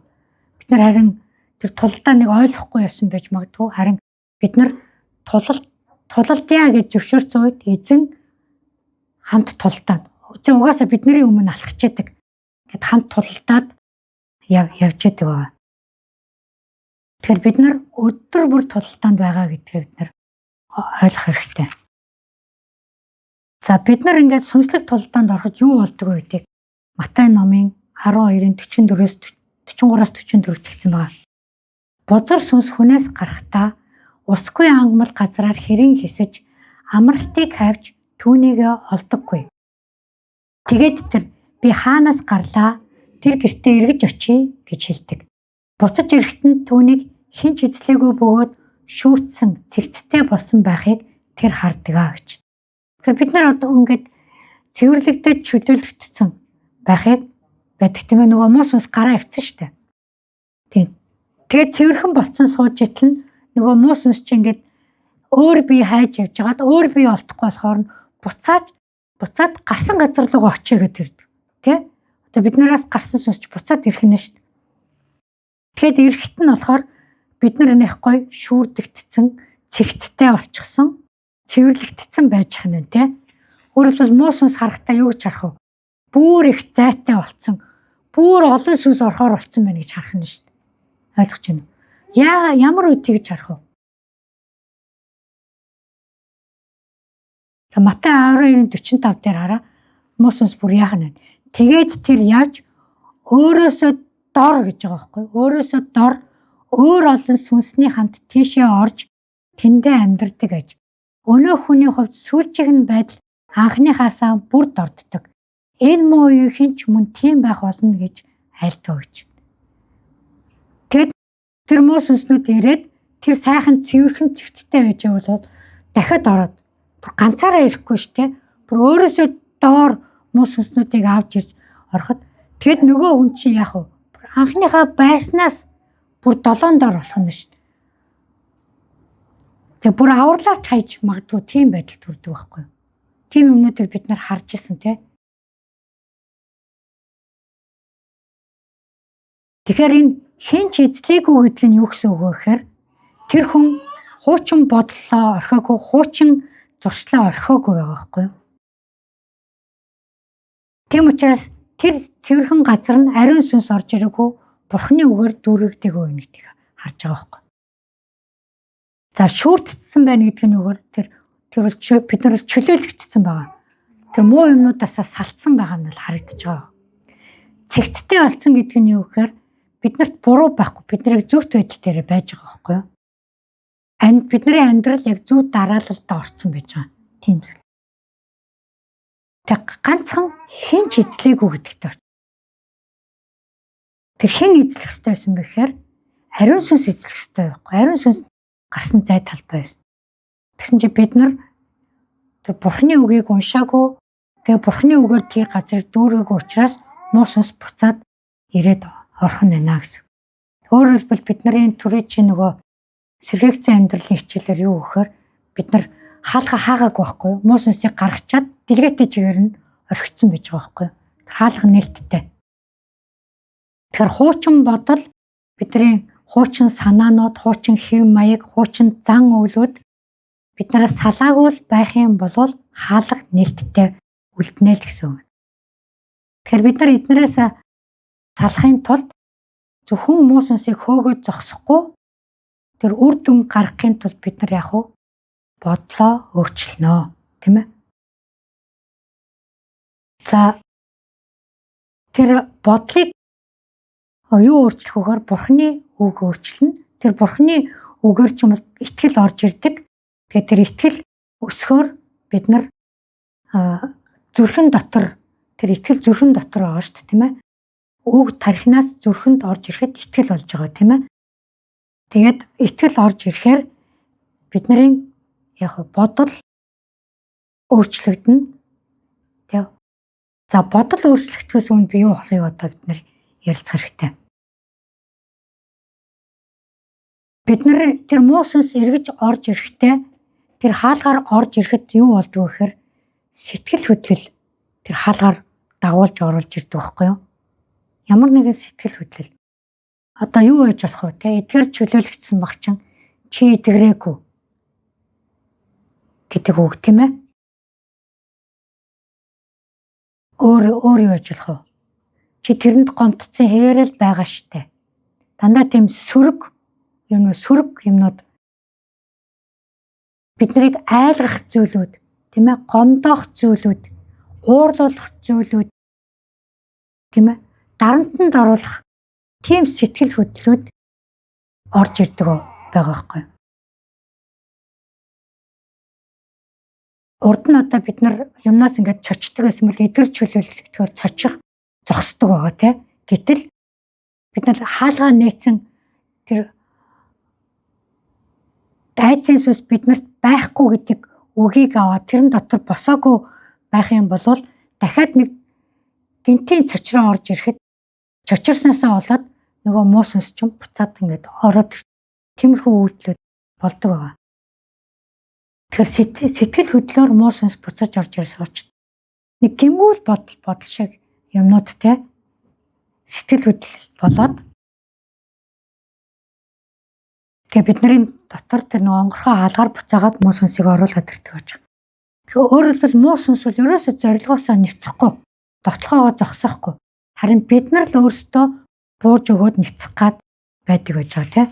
Бид нар харин тэр тулдаа нэг ойлгохгүй байсан байж магадгүй. Харин бид нар тулалдъя гэж зөвшөөрсөн үед эзэн хамт тулдаад. Эзэн угаасаа бидний өмнө алхаж яадаг. Тэгэд хамт тулалдаад явж яадаг байгаа. Тэгэхээр бид нар өдөр бүр тулалдаанд байгаа гэдгээ бид нар ойлгох хэрэгтэй. За бид нар ингээд сүнслэг тулалдаанд ороход юу болдог вэ гэдгийг Матай номын 12-ын 44-өөс 43-аас 44 хэлсэн байгаа. Бузар сүнс хүнээс гарахдаа усгүй ангамл газраар хэрэн хисэж амралтыг хайвч түүнийгээ олдоггүй. Тэгээд тэр би хаанаас гарлаа тэр гэртээ эргэж очие гэж хэлдэг. Буцаж ирэхэд нь түүнийг хэн ч эзлээгүй бөгөөд шүүрдсэн цэгцтэй болсон байхыг тэр хардаг аа гэж. Тэгэхээр бид нар одоо ингээд цэвэрлэгдэж чөлөөлөгдсөн байхыг байдаг тийм ээ, нөгөө муу сүнс гараа авцсан шүү дээ. Тийм. Тэгээд цэвэрхэн болцсон сууж итл нь нөгөө муу сүнс чинь ингээд Өөр бие хайж явж байгаад өөр бие олдохгүй болохоор нь буцаад гарсан газар руугаа очие гэдэг ирдэг. Тэ? Одоо бид нараас гарсан сүнс ч буцаад ирэх нь шүү дээ. Тэгэхэд ирэхэд нь болохоор бид нар нэх гой шүүрдэгдсэн, цэгцтэй болчихсон, цэвэрлэгдсэн байж хана тэ. Өөрөөр хэлбэл муу сүнс харахтаа юу гэж харах вэ? Бүр их зайтай болцсон, бүр олон сүнс орохоор болцсон байна гэж харах нь шүү дээ. Ойлгож байна уу? Яа, ямар үед тэгж харах вэ? За Матай 12:45 дээр хараа. Муу сүнс бүр яах нь вэ? Тэгээд тэр яаж өөрөөсөө дор гэж байгаа байхгүй юу? Өөрөөсөө дор өөр олон сүнсний хамт тийшээ орж тэндээ амьдардаг гэж. Өнөөх хүний хувьд сүүлчийнх нь байдал анхныхаасаа бүр дорддог. Энэ муу үеийнхэн ч мөн тийм байх болно гэж айлтгаа гэж. Тэгэд тэр муу сүнснүүд ирээд тэр сайхан цэвэрхэн цэгцтэй байж байгаа бол дахиад ороод бүр ганцаараа ирэхгүй шүү дээ. Бүр өөрөөсөө доор муу сүнснүүдийг авч ирж ороход тэгэд нөгөө хүн чинь яах вэ? Бүр анхныхаа байснаас бүр долоон доор болох нь шүү дээ. Тэгээ бүр авралаач хайж магадгүй тийм байдал төрдөг байхгүй юу? Тийм юмнуудыг бид нар харж исэн тий. Тэгэхээр энэ хэн ч эзлээгүй гэдэг нь юу гэсэн үг вэ гэхээр тэр хүн хуучин бодлоо орхиогүй, хуучин зуршлаа орхиогүй байгаа байхгүй юу? Тийм учраас тэр цэвэрхэн газар нь ариун сүнс орж ирээгүй, Бурхны үгээр дүүрэгдээгүй байна гэдгийг харж байгаа байхгүй. За шүүрдсэн байна гэдэг нь үгээр тэр бол бид нар чөлөөлөгдсөн байгаа. Тэр муу юмнуудаасаа салцсан байгаа нь л харагдаж байгаа. Цэгцтэй болсон гэдэг нь юу гэхээр биднэрт буруу байхгүй, бид нарыг зөвхт байдал дээр байж байгаа байхгүй юу? Бидний амьдрал яг зөв дараалалд орцсон байж байгаа. Тийм зүйл. Тэг ганцхан хэн ч эзлээгүй гэдэгт очив. Тэр хэн эзлэх ёстой байсан бэ гэхээр ариун сүнс эзлэх ёстой байхгүй. Ариун сүнс гарсан зай талбай байсан. Тэгсэн чинь бид нар тэр Бурхны үгийг уншаагүй, тэгээ Бурхны үгээр тэр газрыг дүүргээгүй учраас муу сүнс буцаад ирээд орох нь байна гэсэн. Өөрөөр хэлбэл бид нарын төрийн чинь нөгөө сэргээгцэн амьдралын хичээлээр юу гэхээр бид нар хаалга хаагаагүй байхгүй юу? Муу сүнсийг гаргачаад дэлгээтэй чигээр нь орхицсан байж байгаа байхгүй юу? Тэр хаалга нээлттэй. Тэгэхээр хуучин бодол, бидний хуучин санаанууд, хуучин хэв маяг, хуучин зан үйлүүд бид нараас салаагүй л байх юм бол хаалга нээлттэй үлднэ л гэсэн үг. Тэгэхээр бид нар эднэрээс салахын тулд зөвхөн муу сүнсийг хөөгөөд зогсохгүй тэр үр дүн гаргахын тулд бид нар яах вэ? Бодлоо өөрчилнө, тийм ээ? За тэр бодлыг юу өөрчлөх вөхөр Бурхны үг өөрчилнө. Тэр Бурхны үгээр ч юм бол итгэл орж ирдэг. Тэгээд тэр итгэл өсгөхөөр бид нар зүрхэн дотор тэр итгэл зүрхэн дотор байгаа шүү дээ, тийм ээ? Үг тархинаас зүрхэнд орж ирэхэд итгэл болж байгаа, тийм ээ? Тэгээд итгэл орж ирэхээр бидний яг бодол өөрчлөгдөнө. Тэг. За бодол өөрчлөгдөхөөс өмнө би юу болохыг одоо бид нар ярилцах хэрэгтэй. Бид нар тэр муу сүнс эргэж орж ирэхдээ тэр хаалгаар орж ирэхэд юу болдгоо гэхээр сэтгэл хөдлөл тэр хаалгаар дагуулж оруулж ирдэг байхгүй юу? Ямар нэгэн сэтгэл хөдлөл. Одоо юу байж болох вэ? Тэ эдгээр чөлөөлөгдсөн баг чин чи эдгэрээгүй гэдэг үг, тийм ээ? Өөр юу байж болох вэ? Чи тэрэнд гомдсон хэвээрэл байгаа штэ. Дандаа тийм сөрөг юм уу, сөрөг юмнууд биднийг айлгах зүйлүүд, тийм ээ, гомдоох зүйлүүд, уурлуулах зүйлүүд, тийм ээ, дарамтанд оруулах тийм сэтгэл хөдлөлүүд орж ирдэг байгаа байхгүй. Урд нь одоо бид нар юмнаас ингээд цочдөг байсан бол эдгэр чөлөөлөгдөхөөр цочих зогсдог байгаа, тий. Гэтэл бид нар хаалгаа нээсэн тэр дайцын сүнс биднэрт байхгүй гэдэг үгийг аваад тэрэн дотор босоогүй байх юм бол дахиад нэг гинтийн цочроо орж ирэхэд чочирсноосоо болоод нөгөө муу сүнс чинь буцаад ингээд ороод тиймэрхүү үйлдэлүүд болдог байгаа. Тэгэхээр сэтгэл хөдлөлөөр муу сүнс буцаж орж ирсэн учраас нэг гэмгүүл бодол шиг юмнууд те сэтгэл хөдлөл болоод тэгээ бидний дотор тэр нэг онгорхой хаалгаар буцаагаад муу сүнсийг оруулаад ирдэг гэж. Тэгэхээр өөрөөр хэлбэл муу сүнс бол ерөөсөө зорилгоосоо ницэхгүй, довтлогоогоо зогсоохгүй. Харин бид нар л өөрсдөө бууж өгөөд ницэх гад байдаг гэж байгаа тийм.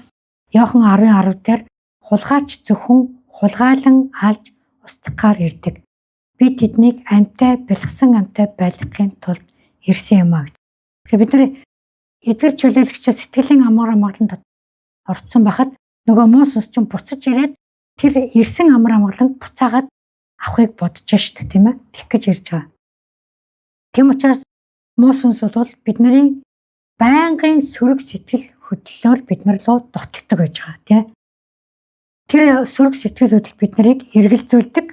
Иохан 10:10 дээр хулгайч зөвхөн хулгайлан алж устгахаар ирдэг. Би тэднийг амьтай бэлгсэн амьтай байлгахын тулд ирсэн юм а гэж. Тэгэхээр бид нар эдгэр чөлөөлөгчөө сэтгэлийн амар амгалан орцсон байхад нөгөө муу сүнс чинь буцаж ирээд тэр ирсэн амар амгаланг буцаагаад авахыг бодож шít, тийм ээ. Тэгэх гэж ирж байгаа. Тийм учраас муу сүнс бол бидний байнгын сөрөг сэтгэл хөдлөлөөр бид нар руу дуталдаг байж байгаа, тийм. Тэр сөрөг сэтгэл хөдлөл бид нарыг эргэлзүүлдэг.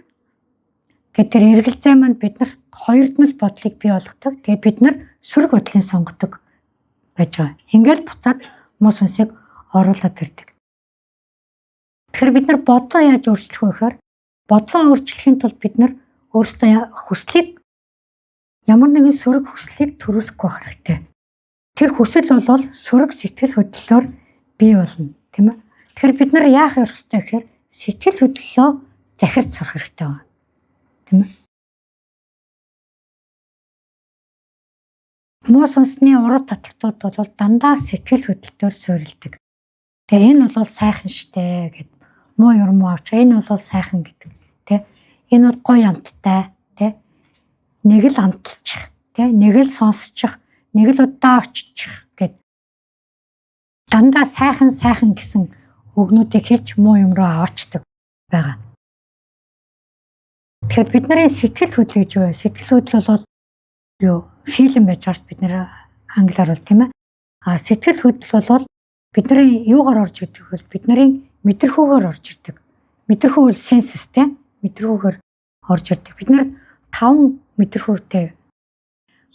Тэгээд тэр эргэлзээ маань бид нарт хоёрдмол бодлыг бий болгодог. Тэгээд бид нар сөрөг бодлыг сонгодог байж байгаа. Ингээл буцаад муу сүнсийг оруулаад ирдэг. Тэгэхээр бид нар бодлоо яаж өөрчлөх вэ гэхээр бодлоо өөрчлөхийн тулд бид нар өөрсдөө хүслийг ямар нэгэн сөрөг хүслийг төрүүлэхгүй байх хэрэгтэй. Тэр хүсэл бол сөрөг сэтгэл хөдлөлөөр бий болно, тийм ээ. Тэгэхээр бид нар яах ёстой гэхээр сэтгэл хөдлөлөө захирч сурах хэрэгтэй байна. Тийм ээ. Муу сүнсний уруу таталтууд бол дандаа сэтгэл хөдлөлтөөр суурилдаг. Тэгээ энэ бол сайхан штэ гэд муу юм авч энэ бол сайхан гэдэг тий. Энэ бол гоё амттай тий. Нэг л амталчих тий. Нэг л сонсчих, нэг л удаа оччих гэд дандаа сайхан сайхан гэсэн үгнүүдийг хэлж муу юм руу аваачдаг байгаа. Тэгэхээр бидний сэтгэл хөдлөл гэж юу вэ? Сэтгэл хөдлөл бол юу фильм байж байгаа шүү бид нэр англиар бол тийм ээ. А сэтгэл хөдлөл бол бидний юугаар орж ирдэг вэ? Бидний мэдрэхүүгээр орж ирдэг. Мэдрэхүү бол сенсэстэй мэдрэхүүгээр орж ирдэг. Бид нэр 5 мэдрэхүүтэй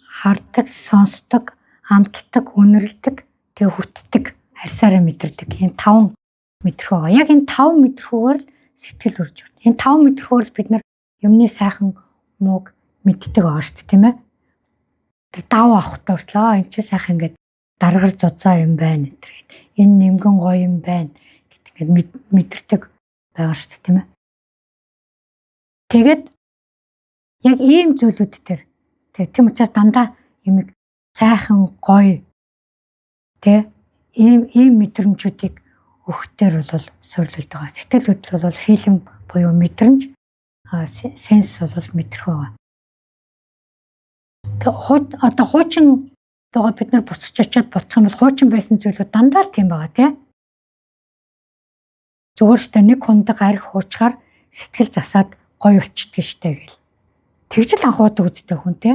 хардаг, сонсдог, амталдаг, үнэрлэдэг, тэгээ хүртдэг, арьсаараа мэдэрдэг. Энэ 5 мэдрэхүү байгаа. Яг энэ 5 мэдрэхүүгээр л сэтгэл үрж байна. Энэ 5 мэдрэхүүгээр л бид нар юмны сайхан мууг мэддэг байгаа шүү дээ, тийм ээ. Тэр дав авахтаа хүртэл аа энэ чи сайхан ингээд даргар зузаан юм байна энэ төр. Энэ нэмгэн гоё юм байна гэдэг ингээд мэдэрдэг байгаа шүү дээ, тийм ээ. Тэгээд яг ийм зүйлүүд төр тийм учраас дандаа юмыг сайхан гоё тэ ийм мэдрэмжүүдийг өгөхтөр бол суйрлалт байгаа. Сэтгэл хөдлөл бол фильм буюу мэдрэмж, сенс бол мэдрэх байгаа. Одоо хуучин доо бид нар буцаж очиод бодох юм бол хуучин байсан зүйлүүд дандаа л тийм байгаа тий. Зүгээр штэ нэг хундаг арх хуучгаар сэтгэл засаад гоё болчдөг штэ гэл. Тэгж л анхуудаг үстэй хүн тий.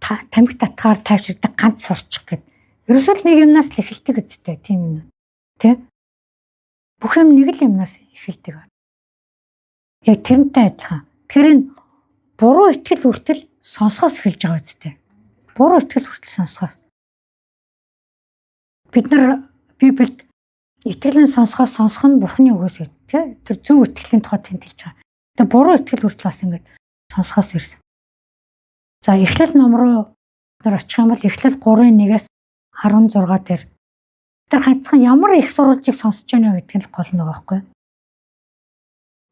Тамхи татгаар тайвширдаг ганц сурчих гэд. Ерөөсөө л нэг юмнаас л эхэлдэг үстэй тийм юм тий. Бүх юм нэг л юмнаас эхэлдэг. Яг тэрнтэй адилхан. Тэр нь буруу итгэл хүртэл сонсохоос эхэлж байгаа үстэй. Буруу итгэл хүртэл сонсохоос. Бид нар Библиэд итгэлийн сонсохоос сонсох нь Бурхны үгээс гэдэг. Тэр зөв итгэлийн тухай тэнд хэлж байгаа. Тэгээ буруу итгэл хүртэл бас ингэж сонсохоос ирсэн. За Эхлэл ном руу нар очих юм бол Эхлэл 3:1-ээс 16 дээр тэр ганцхан ямар их сурвалжийг сонсож байна вэ гэдэг нь л гол нэг байхгүй.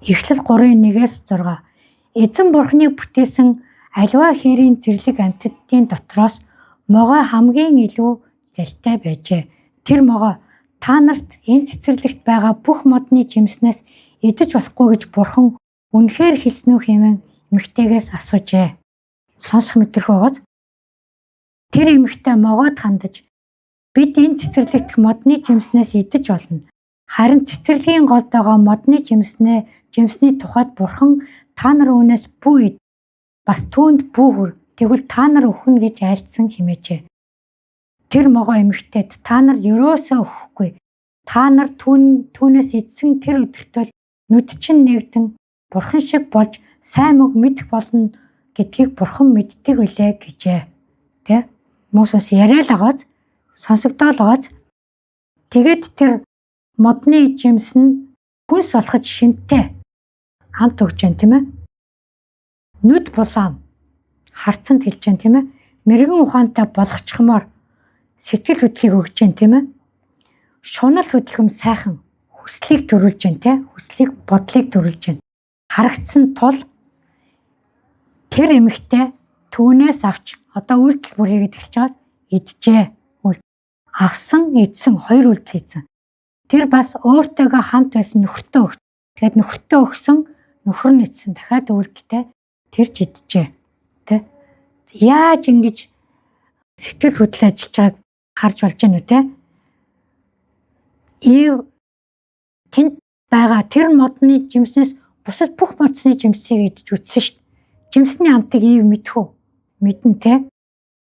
Эхлэл 3:1-ээс 6 Эзэн Бурхны бүтээсэн аливаа хэрийн зэрлэг амьтдын дотроос могой хамгийн илүү залтай байжээ. Тэр могой та нарт энэ цэцэрлэгт байгаа бүх модны жимснээс идэж болохгүй гэж Бурхан үнэхээр хэлсэн үү хэмээн эмэгтэйгээс асуужээ. Сонсох мэдрэхүй байгааз тэр эмэгтэй могойд хандаж бид энэ цэцэрлэгт модны жимснээс идэж болно. Харин цэцэрлэгийн голд байгаа модны жимсний тухайд Бурхан та нар үүнээс бүү ид, бас түүнд бүү хүр, тэгвэл та нар үхнэ гэж айлдсан хэмээжээ. Тэр могой эмэгтэйд та нар ерөөсөө үхэхгүй. Та нар түүнээс идсэн тэр өдөртөө нүд чинь нээгдэн Бурхан шиг болж сайн мөг мэдэх болно гэдгийг Бурхан мэддэг билээ гэжээ. Тэ? Мосос яриа л агааз сонсогдоол агааз. Тэгээд тэр модны жимс нь хүнс болоход шимтэй. Амт өгч जैन тийм ээ. Нүд булаам харцанд хэлж जैन тийм ээ. Мэрэгэн ухаантай болгочихмоор сэтгэл хөдлөлийг өгч जैन тийм ээ. Шунал хөдөлгөм сайхан хүслийг төрүүлж जैन тийм хүслийг бодлыг төрүүлж जैन. Харагдсан тул тэр эмэгтэй түүнээс авч одоо үйлдэл бүр хийгээд эхэлж байгаас иджээ. Авсан, идсэн хоёр үйлдэл хийсэн. Тэр бас өөртөөгөө хамт байсан нөхөртөө өгч. Тэгээд нөхөртөө өгсөн, нөхөр нь идсэн. Дахиад үйлдэлтэй тэр ч иджээ. Тэ? Яаж ингэж сэтгэл хөдлөл ажиллаж байгааг харж болж байна уу те? Ив тэнд байгаа тэр модны жимснээс бусад бүх модсны жимсийг идэж үзсэн шүү дээ. Жимсний амтыг ив мэдэх үү? Мэднэ те.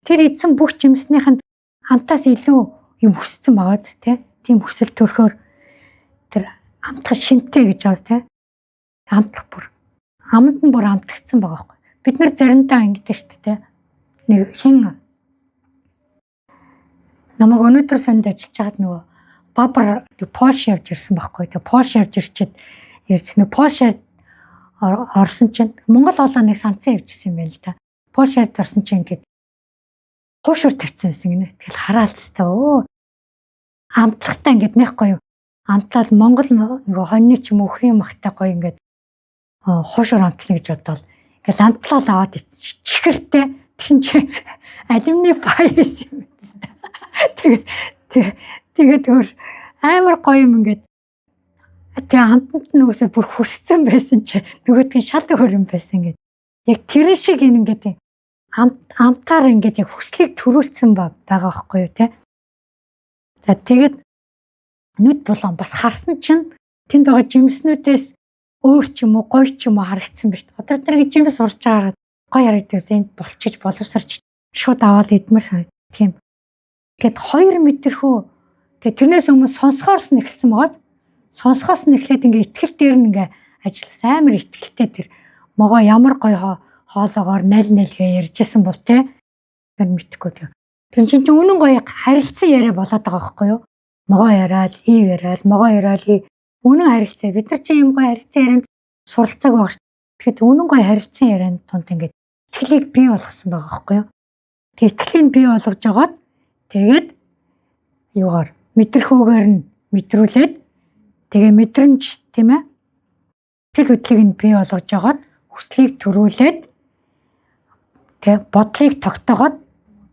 Тэр идсэн бүх жимснийх нь амтаас илүү юм хүссэн байгаа зү те. Тийм хүсэл төрхөөр тэр амтлах шинтэй гэж байгаа те. Амтлах бүр аманд нь бүр амтлагдсан байгаа байхгүй. Бид нар заримдаа ингэдэг шүү дээ те. Нэг хин намайг өнөөдөр санд ажиллаж байгаад нөгөө бабар Польш явж ирсэн байхгүй. Тэгээ Польш явж ирчээд ярьж нэг Польш орсон чинь Монгол хоолой нэг санцсан явжсэн юм байна л да. Польш орсон чинь ингээд хуушур тавьсан байсан гинэ. Тэгэл хараалцтай өө амтлахтаа ингээд нэг гоё амтлал Монгол нөгөө хоньны ч юм өхрийн махтай гоё ингээд хуушур амтлана гэж бодоол. Ингээд амтлал аваад чихэртэй тэгсэн чи алюминий пай байсан юм байна л да. Тэгээ тэгээд өөр амар гоё юм ингээд тэгээ амтанд нь үсээ бүр хүссэн байсан чи нөгөөдг нь шал өөр юм байсан ингээд. Яг тэр шиг ингээд амтаар ингээд яг хүслийг төрүүлсэн байгаа байхгүй юу те. За тэгээд нүд булан бас харсан чинь тэнд байгаа жимснүүдээс өөр ч юм уу гоё ч юм уу харагдсан ба шүү дээ. Одоо тэр нэг жимс урж байгаагаар гоё харагддаг. Энд болчиж боловсарч шууд аваад идмэр санагд. Тийм. Тэгэд хоёр мэдрэхүү тэгээд тэрнээс өмнө сонсохоос нь эхэлсэн байгаа. Сонсохоос нь эхлээд ингээ итгэл дээр нь ингээ ажилласан. Амар итгэлтэй тэр могоо ямар гоё хоолоогоор нал нэлгээ ярьжсэн бол те тэр мэдхгүй тэг. Тэр чинь үнэн гоё харилцан яриа болоод байгаа байхгүй юу? Могоо яриад, ив яриад, могоо яриад үнэн харилцаа. Бид нар чинь юм гоё харилцан ярианд суралцааг байгаа шүү. Тэгэхэд үнэн гоё харилцан ярианд тунд ингээд итгэлийг бий болгосон байгаа байхгүй юу? Тэг итгэлийг бий болгож жагаад тэгээд юугаар мэдрэхүүгээр нь мэдрүүлээд тэгээ мэдрэмж тийм ээ сэтгэл хөдлөлийг нь бий болгож жагаад хүслийг төрүүлээд тэг бодлыг тогтоогоод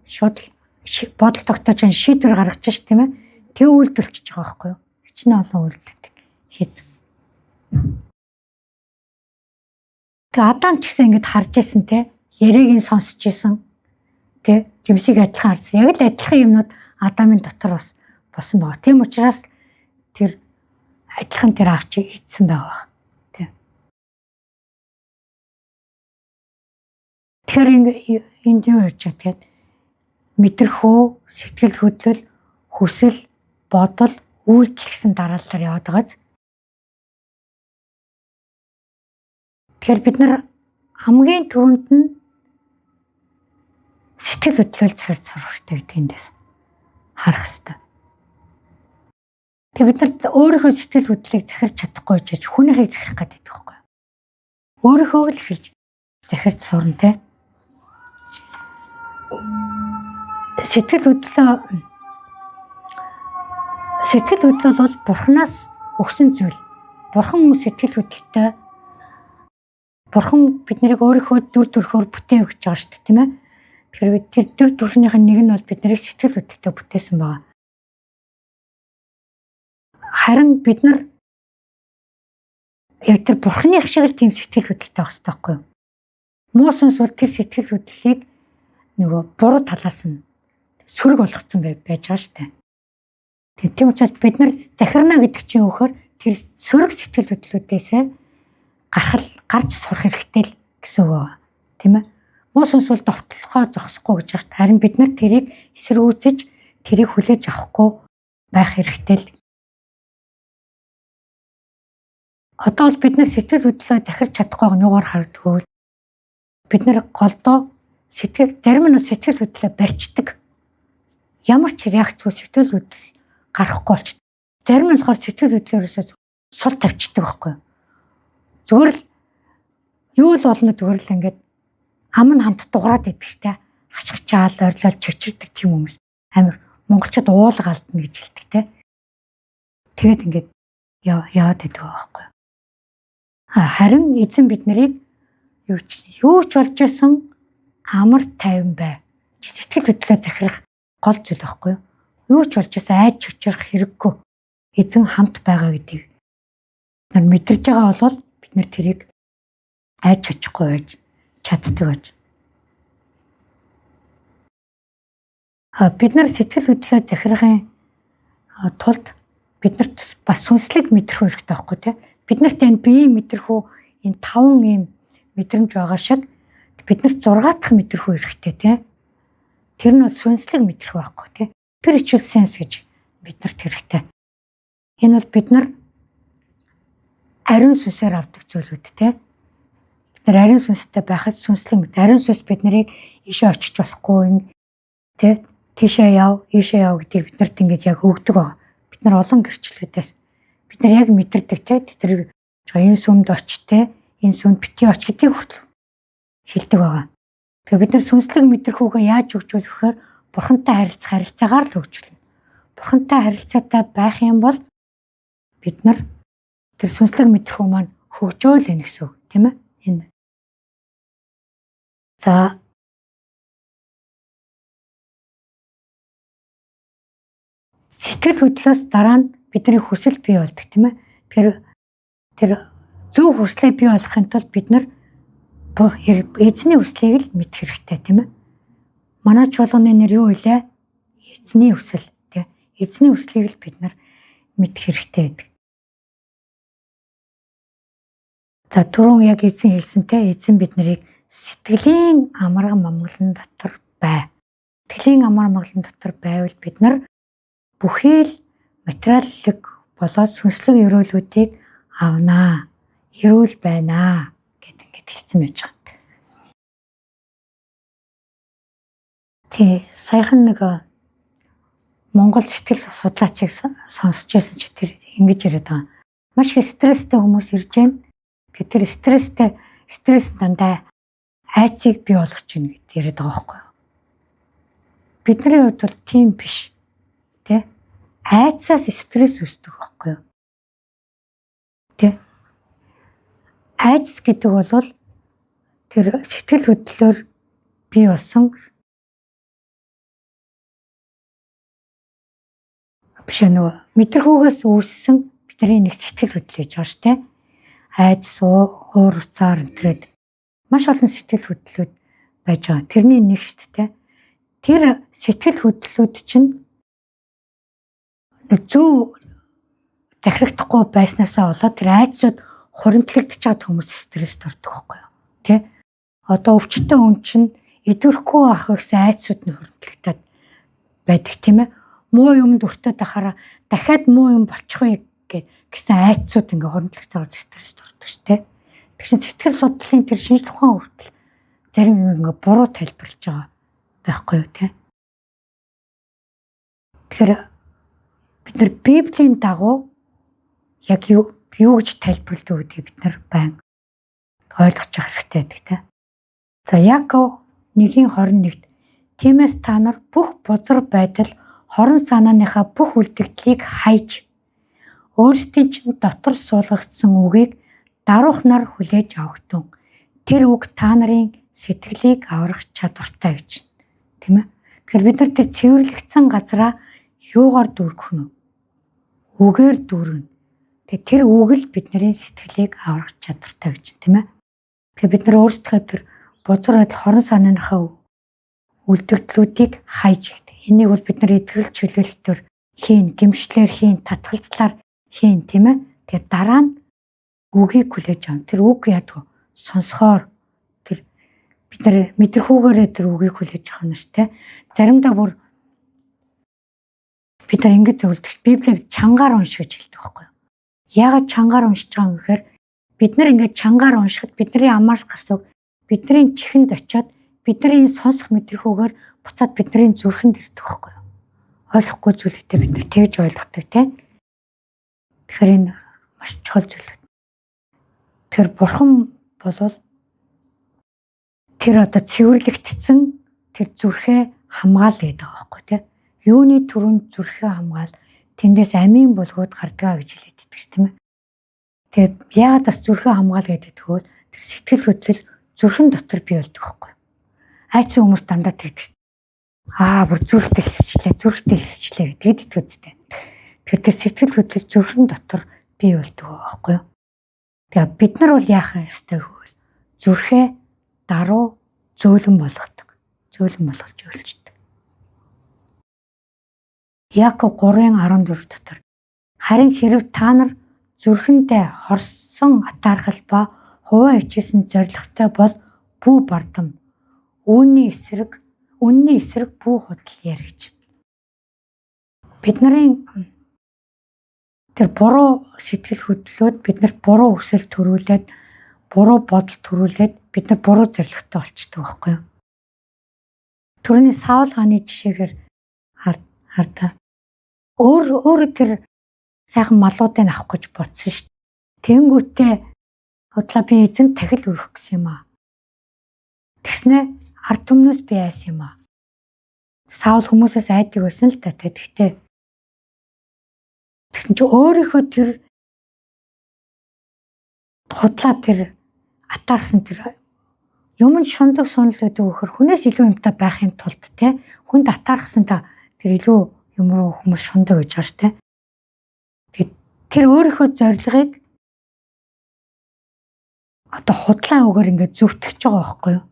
шууд бодол тогтоож байгаа шийдвэр гаргаж ш тийм ээ. Тэг үйлдэлчихэж байгаа байхгүй юу? Хичнээн олон үйлдэлдэг хийц. Тэг Адам ч гэсэн ингэж харж исэн те яриаг нь сонсч исэн те жимсийг адилхан харсан. Яг л адилхан юмнууд Адамын дотор бас болсон байгаа. Тийм учраас тэр адилхан тэр авч ийдсэн байгаа. Тэгэхээр энд юу ярьж байгаа тэгэхээр мэдрэхүү, сэтгэл хөдлөл, хүсэл, бодол, үйлдэл гэсэн дараалалаар яваад байгааз. Тэгэхээр бид нар хамгийн түрүүнд нь сэтгэл хөдлөл захирч сурах хэрэгтэй гэдэг эндээс харах хэрэгтэй. Тэгээ бид нар өөрийнхөө сэтгэл хөдлөлийг захирч чадахгүй ч хүнийхийг захирах гэдэг байхгүй юу? Өөрийнхөө л эхэлж захирч сурна те. Сэтгэл хөдлөл бол Бурханаас өгсөн зүйл. Бурхан сэтгэл хөдлөлтөй. Бурхан бид нарыг өөрийнхөө дүр төрхөөр бүтээ өгч байгаа шүү дээ, тийм ээ. Тэгэхээр бид тэр дүр төрхнийх нь нэг нь бол бид нарыг сэтгэл хөдлөлтөй бүтээсэн байгаа. Харин бид нар яг тэр Бурханы шиг л тийм сэтгэл хөдлөлтөй байх хэрэгтэй байхгүй юу? Муу сүнс бол тэр сэтгэл хөдлөлийг нөгөө буруу талаас нь сөрөг болгоцсон байж байгаа шүү дээ. Тийм учраас бид нар захирна гэдэг чинь өөхөр тэр сөрөг сэтгэл хөдлөлүүдээсээ гарч сурах хэрэгтэй л гэсэн үг байна. Тийм ээ. Муу сүнс бол довтлохоо зогсохгүй гэж байна. Харин бид нар тэрийг эсэргүүцэж тэрийг хүлээж авахгүй байх хэрэгтэй л. Одоо бол бид нар сэтгэл хөдлөлөө захирч чадахгүй байгаа нь юугаар харагддаг вэ? Бид нар голдоо сэтгэл зарим нь сэтгэл хөдлөлөө барьцдаг. Ямар ч реакцгүй сэтгэл хөдлөл гарахгүй болчих. Зарим нь болохоор сэтгэл хөдлөлөөсөө сул тавьчихдаг байхгүй юу? Зүгээр л Юу л болно зүгээр л ингээд ам нь хамт дуграад идэг штэ. Хашгичаал, орилол чөчирдэг тийм хүмүүс. Амар монголчууд уулга алдна гэж хэлдэг те. Тэгээд ингээд яваад идэг байхгүй. Харин эзэн бид нарыг юу ч болж исэн амар тайван бай. Сэтгэл хөдлөлөө захирах гол зүйл байхгүй юу? Юу ч болж исэн айж чөчрөх хэрэггүй. Эзэн хамт байгаа гэдгийг бид нар мэдэрч байгаа бол бид нар тэрийг айж чөчөхгүй байж чаддаг байж. Бид нар сэтгэл хөдлөлөө захирахын тулд биднэрт бас сүнслэг мэдрэх хэрэгтэй байхгүй тий. Биднэрт энэ биеийн мэдрэхүү энэ 5 ийм мэдрэмж байгаа шиг биднэрт 6 дахь мэдрэхүү хэрэгтэй тий. Тэр нь бол сүнслэг мэдрэхүү байхгүй тий. Spiritual sense гэж биднэрт хэрэгтэй. Энэ бол бид нар ариун сүнсээр авдаг зүйлүүд тий. Бид нар ариун сүнстэй байхад сүнслэг мэд. Ариун сүнс бид нарыг ийшээ очиж болохгүй тий. Тийшээ яв, ийшээ яв гэдгийг бид нарт ингэж яг өгдөг байгаа. Бид нар олон гэрчлэлүүдээс бид нар яг мэдэрдэг те тэр энэ сүмд оч те энэ сүмд битгий оч гэдгийг хүртэл хэлдэг байгаа. Тэгэхээр бид нар сүнслэг мэдрэхүүгээ яаж хөгжүүлэх вэхээр бурхантай харилцах харилцаагаар л хөгжүүлнэ. Бурхантай харилцаатай байх юм бол бид нар тэр сүнслэг мэдрэхүү маань хөгжөөл ийн гэсэн үг тийм ээ. Энэ. За сэтгэл хөдлөлөөс дараа нь бидний хүсэл бий болдог тийм ээ. Тэгэхээр тэр зөв хүслээ бий болгохын тулд бид нар эзний хүслийг л мэдэх хэрэгтэй тийм ээ. Манай чуулганы нэр юу вэ? Эзний хүсэл тийм. Эзний хүслийг л бид нар мэдэх хэрэгтэй гэдэг. За түрүүн яг эзэн хэлсэнтэй эзэн бид нарыг сэтгэлийн амарга мамгалан дотор бай. Сэтгэлийн амар амгалан дотор байвал бид нар бүхий л материаллык болоод сүнслэг ерөөлүүдийг авнаа. Ерөөл байна гэд ингээд хэлсэн байж байгаа. Тий, саяхан нэг Монгол сэтгэл судлаачийг сонсч байсан чи тэр ингэж яриад байгаа. Маш их стресстэй хүмүүс ирж байна. Тэгэхээр тэр стресстэй стресс дандаа айцыг бий болгож байна гэд яриад байгаа байхгүй юу? Бидний хувьд бол тийм биш. Тэ? Айцаас стресс үүсдэг байхгүй юу? Тэ? Айдас гэдэг бол тэр сэтгэл хөдлөлөөр бий болсон биш нөгөө мэдрэхүүгээс үүссэн бидний нэг сэтгэл хөдлөл гэж байгаа шүү дээ. Айдас, уур уцаар энтрээд маш олон сэтгэл хөдлөлүүд байж байгаа. Тэрний нэг шүү дээ. Тэр сэтгэл хөдлөлүүд чинь зөв захирагдахгүй байснаасаа болоод тэр айдсууд хуримтлагдчихад хүмүүс стресст ордог байхгүй юу? Тэ? Одоо өвчтөн хүн чинь идэвхгүй байх гэсэн айдсууд нь хуримтлагдаад байдаг тийм ээ. Муу юмд өртөөд ахаараа дахиад муу юм болчих вэ гэсэн айдсууд ингээ хуримтлагдсаар стресст ордог шүү дээ. Тэг чинь сэтгэл судлалын тэр шинжлэх ухаан хүртэл зарим юм ингээ буруу тайлбарлаж байгаа байхгүй юу те. Тэгэхээр бид нар Библийн дагуу яг юу гэж тайлбарладаг гэдгийг бид нар байн ойлгож явах хэрэгтэй байдаг те. За Яков 1:21-т тиймээс та нар бүх бузар байдал хорон санааныхаа бүх үлдэгдлийг хайж өөрсдийн чинь дотор суулгагдсан үгийг даруухнаар хүлээж авахтун. Тэр үг та нарын сэтгэлийг аврах чадвартай гэж. Тийм ээ. Тэгэхээр бид нар тэр цэвэрлэгдсэн газараа юугаар дүүргэх нь вэ? Үгээр дүүргэнэ. Тэгээ тэр үг л бидний сэтгэлийг аврах чадвартай гэж тийм ээ. Тэгэхээр бид нар өөрсдөө тэр бузар байдал хорон санааныхаа үлдэгдлүүдийг хайж гэдэг. Энийг бол бид нар итгэл чөлөөлтөөр хийн, гимшлэр хийн, татгалзлаар хийн тийм ээ. Тэгээ дараа нь үгийг хүлээж авна. Тэр үг яадаг вэ? Сонсохоор тэр бид нар мэдрэхүүгээрээ тэр үгийг хүлээж авах нь шүү дээ. Заримдаа бүр бид нар ингэж зөвлөдөг. Библийг чангаар унш гэж хэлдэг байхгүй юу? Яагаад чангаар уншиж байгаа юм гэхээр бид нар ингээд чангаар уншихад бидний амаас гарсан үг бидний чихэнд очиод бидний сонсох мэдрэхүүгээр буцаад бидний зүрхэнд ирдэг байхгүй юу? Ойлгохгүй зүйлүүдээ бид нар тэгж ойлгодог тийм. Тэгэхээр энэ маш чухал зүйл. Тэгэхээр бурхан болвол Тэр одоо цэвэрлэгдсэн тэр зүрхээ хамгаал гэдэг байгаа байхгүй тий. Юуны түрүүнд зүрхээ хамгаал, тэндээс амийн булгууд гардгаа гэж хэлээд иддэг ш, тийм ээ. Тэгээд яагаад бас зүрхээ хамгаал гэдэг вэ? Тэр сэтгэл хөдлөл зүрхэн дотор бий болдог байхгүй. Айцсан хүмүүс дандаа тэгдэг. Аа, бүр зүрх дэлсчлээ, зүрх дэлсчлээ гэдэг итгэв үстэй. Тэгэхээр тэр сэтгэл хөдлөл зүрхэн дотор бий болдог байхгүй юу? Тэгээ бид нар бол яах ёстой вэ? Зүрхээ даруй зөөлөн болгодог. Зөөлөн болгож өөлждөг. Яков 3:14 дотор харин хэрв та нар зүрхэндээ хорсон атаархал ба хувиа хичээсэн зоригтой бол бүү бардам. Үүний эсрэг, үнний эсрэг бүү худал ярь гэж. Бид нарын тэр буруу сэтгэл хөдлөлүүд биднэрт буруу хүсэл төрүүлээд, буруу бодол төрүүлээд бид нар буруу зоригтой болчдөг байхгүй юу? Төрөний Саул хааны жишээгээр хардаа. Өөр өөр тэр сайхан малуудыг авах гэж бодсон шүү дээ. Тэнгүүтээ худлаа би эзэн тахил өргөх гэсэн юм аа. Тэгснэ ард түмнээс би айсан юм аа. Саул хүмүүсээс айдаг байсан л та. Тэгтээ тэгсэн чи өөрийнхөө тэр худлаа тэр атаархсан тэр юм шундаг сунал гэдэг үхээр хүнээс илүү юмтай байхын тулд те хүнд атаархсан та тэр илүү юм руу хүмүүс шундаг гэж байгаа шүү те. Тэр өөрийнхөө зорилгыг одоо худлаа үгээр ингээд зөвтгөж байгаа байхгүй юу?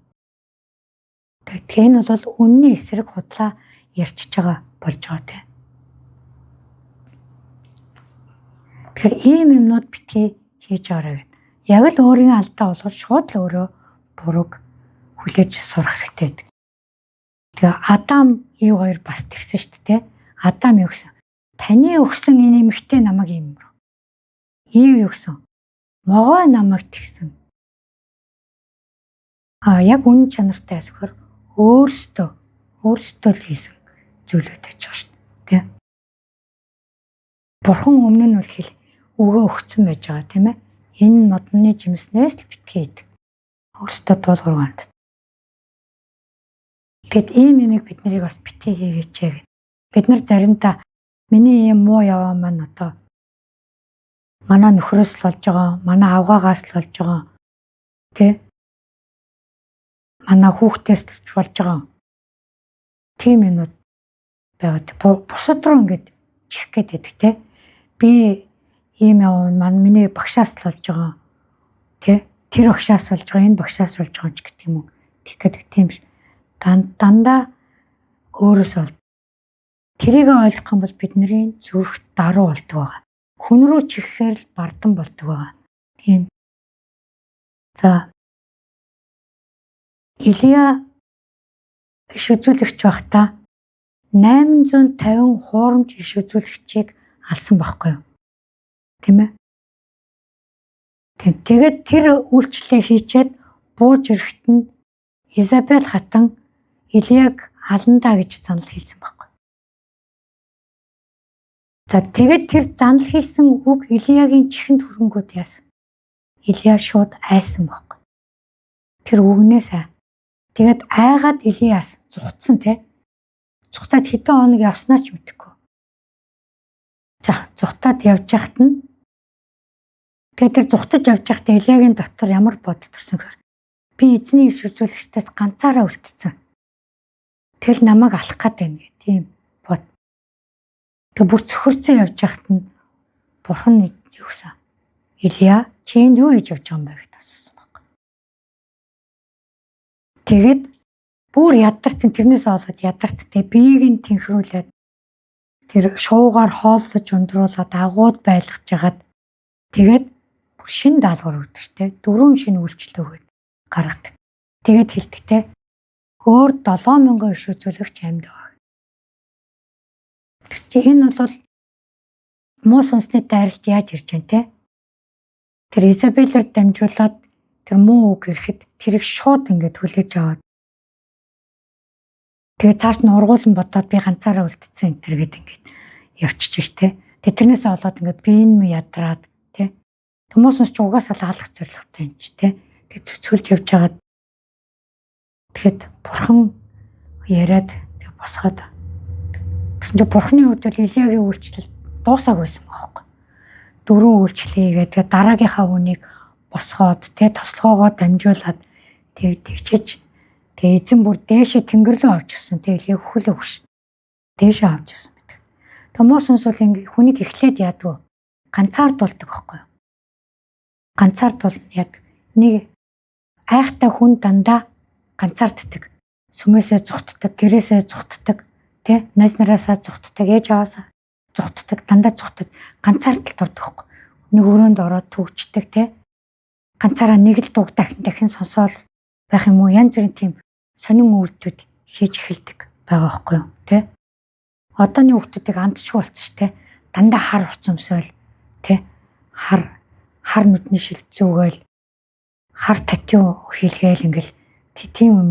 Тэгэхээр энэ бол үнний эсрэг худлаа ярьчиж байгаа болж байгаа те. Тэгэхээр ийм юмнууд битгий хийж байгаарай гэд. Яг л өөрийн алдаа бол шууд л өөрөө бурууг хүлээж сурах хэрэгтэй гэдэг. Тэгээ Адам Ив хоёр бас тэгсэн шүү дээ. Адам юу гэсэн? Таны өгсөн энэ эмэгтэй намайг юм. Ив юу гэсэн? Могой намайг тэгсэн. А яг үнэн чанартай асгахаар өөрсдөө л хийсэн зүйлүүд байж байгаа шүү дээ. Тэ? Бурхан өмнө нь бол хэл өгөө өгцөн байж байгаа, тийм ээ. Энэ модны жимснээс л битгий идэг. Өөрсдөө дуулуургүй ханддаг. Тэгэд ийм юмыг бид нарыг бас битгий хийгээч гэд. Бид нар заримдаа миний ийм муу яваа маань одоо манай нөхрөөс л болж байгаа, манай авгаагаас л болж байгаа. Тэ? Манай хүүхдээс л болж байгаа. Тийм юмнууд байгаад бусад руу ингэж чих гээд байдаг, тэ? Би ийм яваа маань миний багшаас л болж байгаа. Тэ? Тэр багшаас болж байгаа, энэ багшаас болж байгаа ч гэдэг юм уу. Тэгэх гэдэг тийм биш. Дандаа өөрөөс бол тэрийг ойлгох юм бол бидний зүрх даруй болдог байгаа. Хүн рүү чихэхээр л бардам болдог байгаа. Тийм. За, Илия иш үзүүлэгч байхдаа 850 хуурамч иш үзүүлэгчийг алсан байхгүй юу? Тийм ээ? Тэгээд тэр үйлчлэлээ хийчээд бууж ирэхэд нь Изабель хатан Илияг аландаа гэж занал хийсэн байхгүй. За, тэгээд тэр занал хийсэн үг Илиягийн чихэнд хүрэнгүүт яасан? Илия шууд айсан байхгүй. Тэр үгнээс тэгээд айгаад Илияас зугтсан те. Зугтаад хэдэн хоног явснаа ч мэдэхгүй. За, зугтаад явж байхад нь тэгээд тэр зугтаж явж байхдаа Илиягийн дотор ямар бодол төрсөн гэхээр би эзний иш үзүүлэгчдээс ганцаараа үлдсэн. Тэгэл намайг алах гээд байна гэх тийм бод. Тэг бүр цөхөрцөн явж байхад нь бурхан юу гэсэн? Илия, чи энд юу хийж явж байгаа юм бэ гэдээ асуусан баг. Тэгээд бүр ядарсан, тэрнээс олгож ядарсан. Тэгээ биеийг нь тэнхрүүлээд тэр шуугаар хооллож ундруулад агууд байлгаж хагаад тэгээд бүр шин даалгавар өгдөг штэ. 4 шинэ үйлчлэл өгөөд гаргадаг. Тэгээд хэлдэг те. Өөр 7000 иш үзүүлэгч амьд байгаа. Тэр чи энэ бол муу сүнсний дайралт яаж ирж байна те? Тэр Изабеллэр дамжуулаад тэр муу үг ирэхэд тэрийг шууд ингээд хүлээж аваад тэгээд цааш нь ургуулan бодоод би ганцаараа үлдсэн энэ төр гээд ингээд явчихж штэ. Тэгээд тэрнээсээ болоод ингээд би энэ ядраад те. Хүмүүс ч угаасаа л алах зорилготой юм чи те. Тэгээд цөцгөлж явж байгаад Тэгэхэд бурхан яриад тэг босгоод гэсэн чинь бурханы хувьд бол Илиягийн үйлчлэл дуусаагүй байсан байхгүй. 4 үйлчлэл хийгээд тэгээ дараагийнхаа хүнийг босгоод тэ тослогоогоо дамжуулаад тэг тэгчиж тэгээ эзэн бүр дээшээ тэнгэр рүү авч явсан. Тэг Илияг хөлөө хөш. Дээшээ авч явсан гэдэг. Тэгээ муу сүнс бол ингээ хүнийг эхлээд яадаг. Ганцаардуулдаг байхгүй юу? Ганцаардуул яг нэг айхтай хүн дандаа ганцаарддаг. Сүмээсээ зугтдаг, гэрээсээ зугтдаг, тэ найз нараасаа зугтдаг, ээж аваасаа зугтдаг, дандаа зугтдаг, ганцаардалд ордог байхгүй. Нэг өрөөнд ороод түгждэг, тэ ганцаараа нэг л дууг дахин дахин сонсоол байх юм уу? Янз бүрийн тийм сонин үйлдэлүүд хийж эхэлдэг байгаа байхгүй юу, тэ? Одооны хүүхдүүдийг амтчгүй болчих ш, тэ? Дандаа хар хувц өмсөөл, тэ? Хар хар нүдний шил зүүгээл хар татю хийлгээл ингээл тийм юм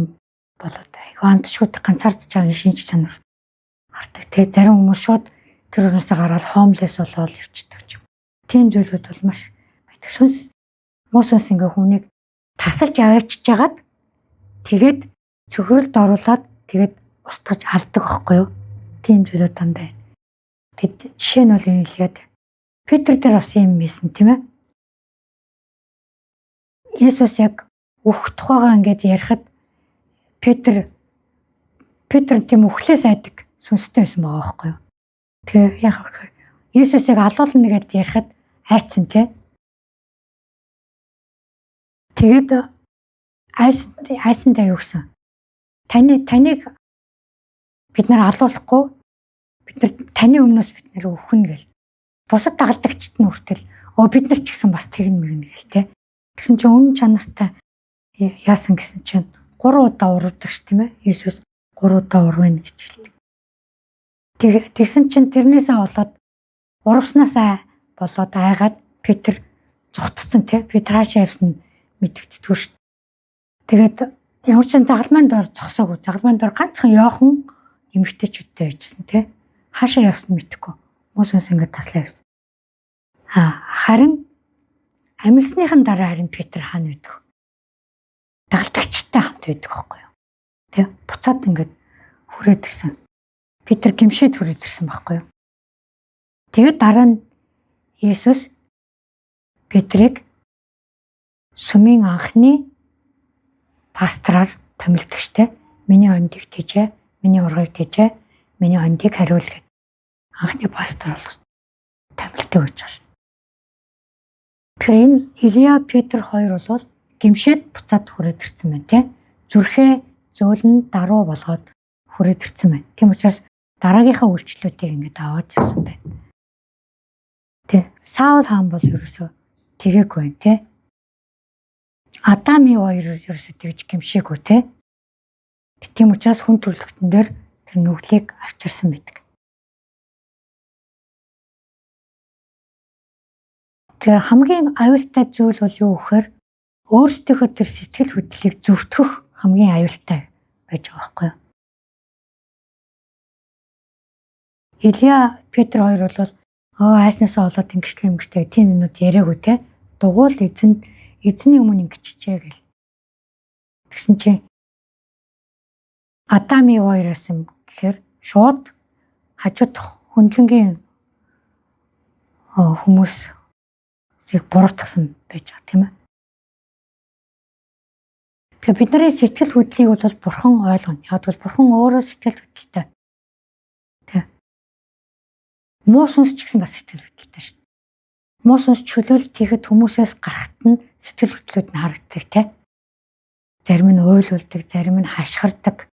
болоод айгүй амтчгүй ганцаардж байгаа шинж чанар хардаг. Тэ зарим хүмүүс шууд тэр өрнөөсөө гараад хоумлес болоод явчихдаг юм. Тийм зүйлүүд бол маш байдаг. Сүнс муу сүнс ингээ хүнийг тасалж аваачиж жагаад тэгээд цөхрөлд оруулаад тэгээд устгаж алдаг байхгүй юу? Тийм зүйлүүд дандаа байна. Тэд жишээ нь бол энэ хэлгээд Петр дээр бас юм хийсэн тийм ээ. Есүс яг үхэх тухайгаа ингээд ярихад Петр тийм үхлээс айдаг сүнстэй байсан байгаа байхгүй юу? Тэгээ яг Есүсийг алуулна гэдээ ярихад айцсан тий. Тэгээд айсандаа юу гэсэн? Таныг бид нар алуулахгүй, бид нар таны өмнөөс бид нэр өхнө гэл. Бусад дагалдагчд нь хүртэл бид нар ч гэсэн бас тэгнэ мэгнэ гэл тий. Тэгсэн чинь үнэн чанартай яасан гэсэн чинь 3 удаа урвдаг ш тийм ээ. Иесус 3 удаа урвна гэж хэлдэг. Тэгсэн чинь тэрнээсээ болоод урвснаасаа болоод айгаад Петр зугтцсан тий. Петр хаашаа явсан мэдэгддэггүй ш. Тэгээд ямар ч загалмайн доор зогсоогүй. Загалмайн доор ганцхан Йохан эмэгтэйчүүдтэй байжсэн тий. Хаашаа явсан мэдэхгүй. Муу сүнс ингээд таслаа явсан. Харин амилсныхан дараа харин Петр хаана байдаг? Дагалдагчтай хамт байдаг байхгүй юу? Тэ? Буцаад ингээд хүрээд ирсэн. Петр гимшээд хүрээд ирсэн байхгүй юу? Тэгээд дараа нь Иесус Петрийг сүмийн анхны пастораар томилдог штэ. Миний ондыг тэжээ, миний ургыг тэжээ, миний ондыг хариул гэд анхны пастор болгож томилдог гэж байна. Тэгэхээр энэ Илия Петр хоёр бол гимшээд буцаад хүрээд ирсэн байна тий. Зүрхээ зөөлөн даруй болгоод хүрээд ирсэн байна. Тийм учраас дараагийнхаа үйлчлүүдийг ингээд аваад явсан байна. Тий. Саул хаан бол ерөөсөө тэгээгүй байна тий. Адам Ив хоёр ерөөсөө тэгж гимшээгүй тий. Тийм учраас хүн төрлөختөн дээр тэр нүглийг авчирсан байдаг. Тэр хамгийн аюултай зүйл бол юу гэхээр өөрсдийнхөө тэр сэтгэл хөдлөлийг зөвтгөх хамгийн аюултай байж байгаа байхгүй юу? Илия Петр хоёр бол айснаасаа болоод ингэчлээ ингэжтэй тийм юмнууд яриаггүй те. Дугуул эзний өмнө ингэчжээ гэл. Тэгсэн чинь Адам Ив хоёроос юм гэхээр шууд хажуудах хөндлөнгийн хүмүүсийг буруутгасан байж байгаа тийм ээ. Тэгэхээр бидний сэтгэл хөдлөлийг бол бурхан ойлгоно. Яг бол бурхан өөрөө сэтгэл хөдлөлтэй. Тэ. Муу сүнс ч гэсэн бас сэтгэл хөдлөлтэй шүү. Муу сүнс чөлөөлт хийхэд хүмүүсээс гарахт нь сэтгэл хөдлөлүүд нь харагддаг тэ. Зарим нь уйлуулдаг, зарим нь хашгирдаг,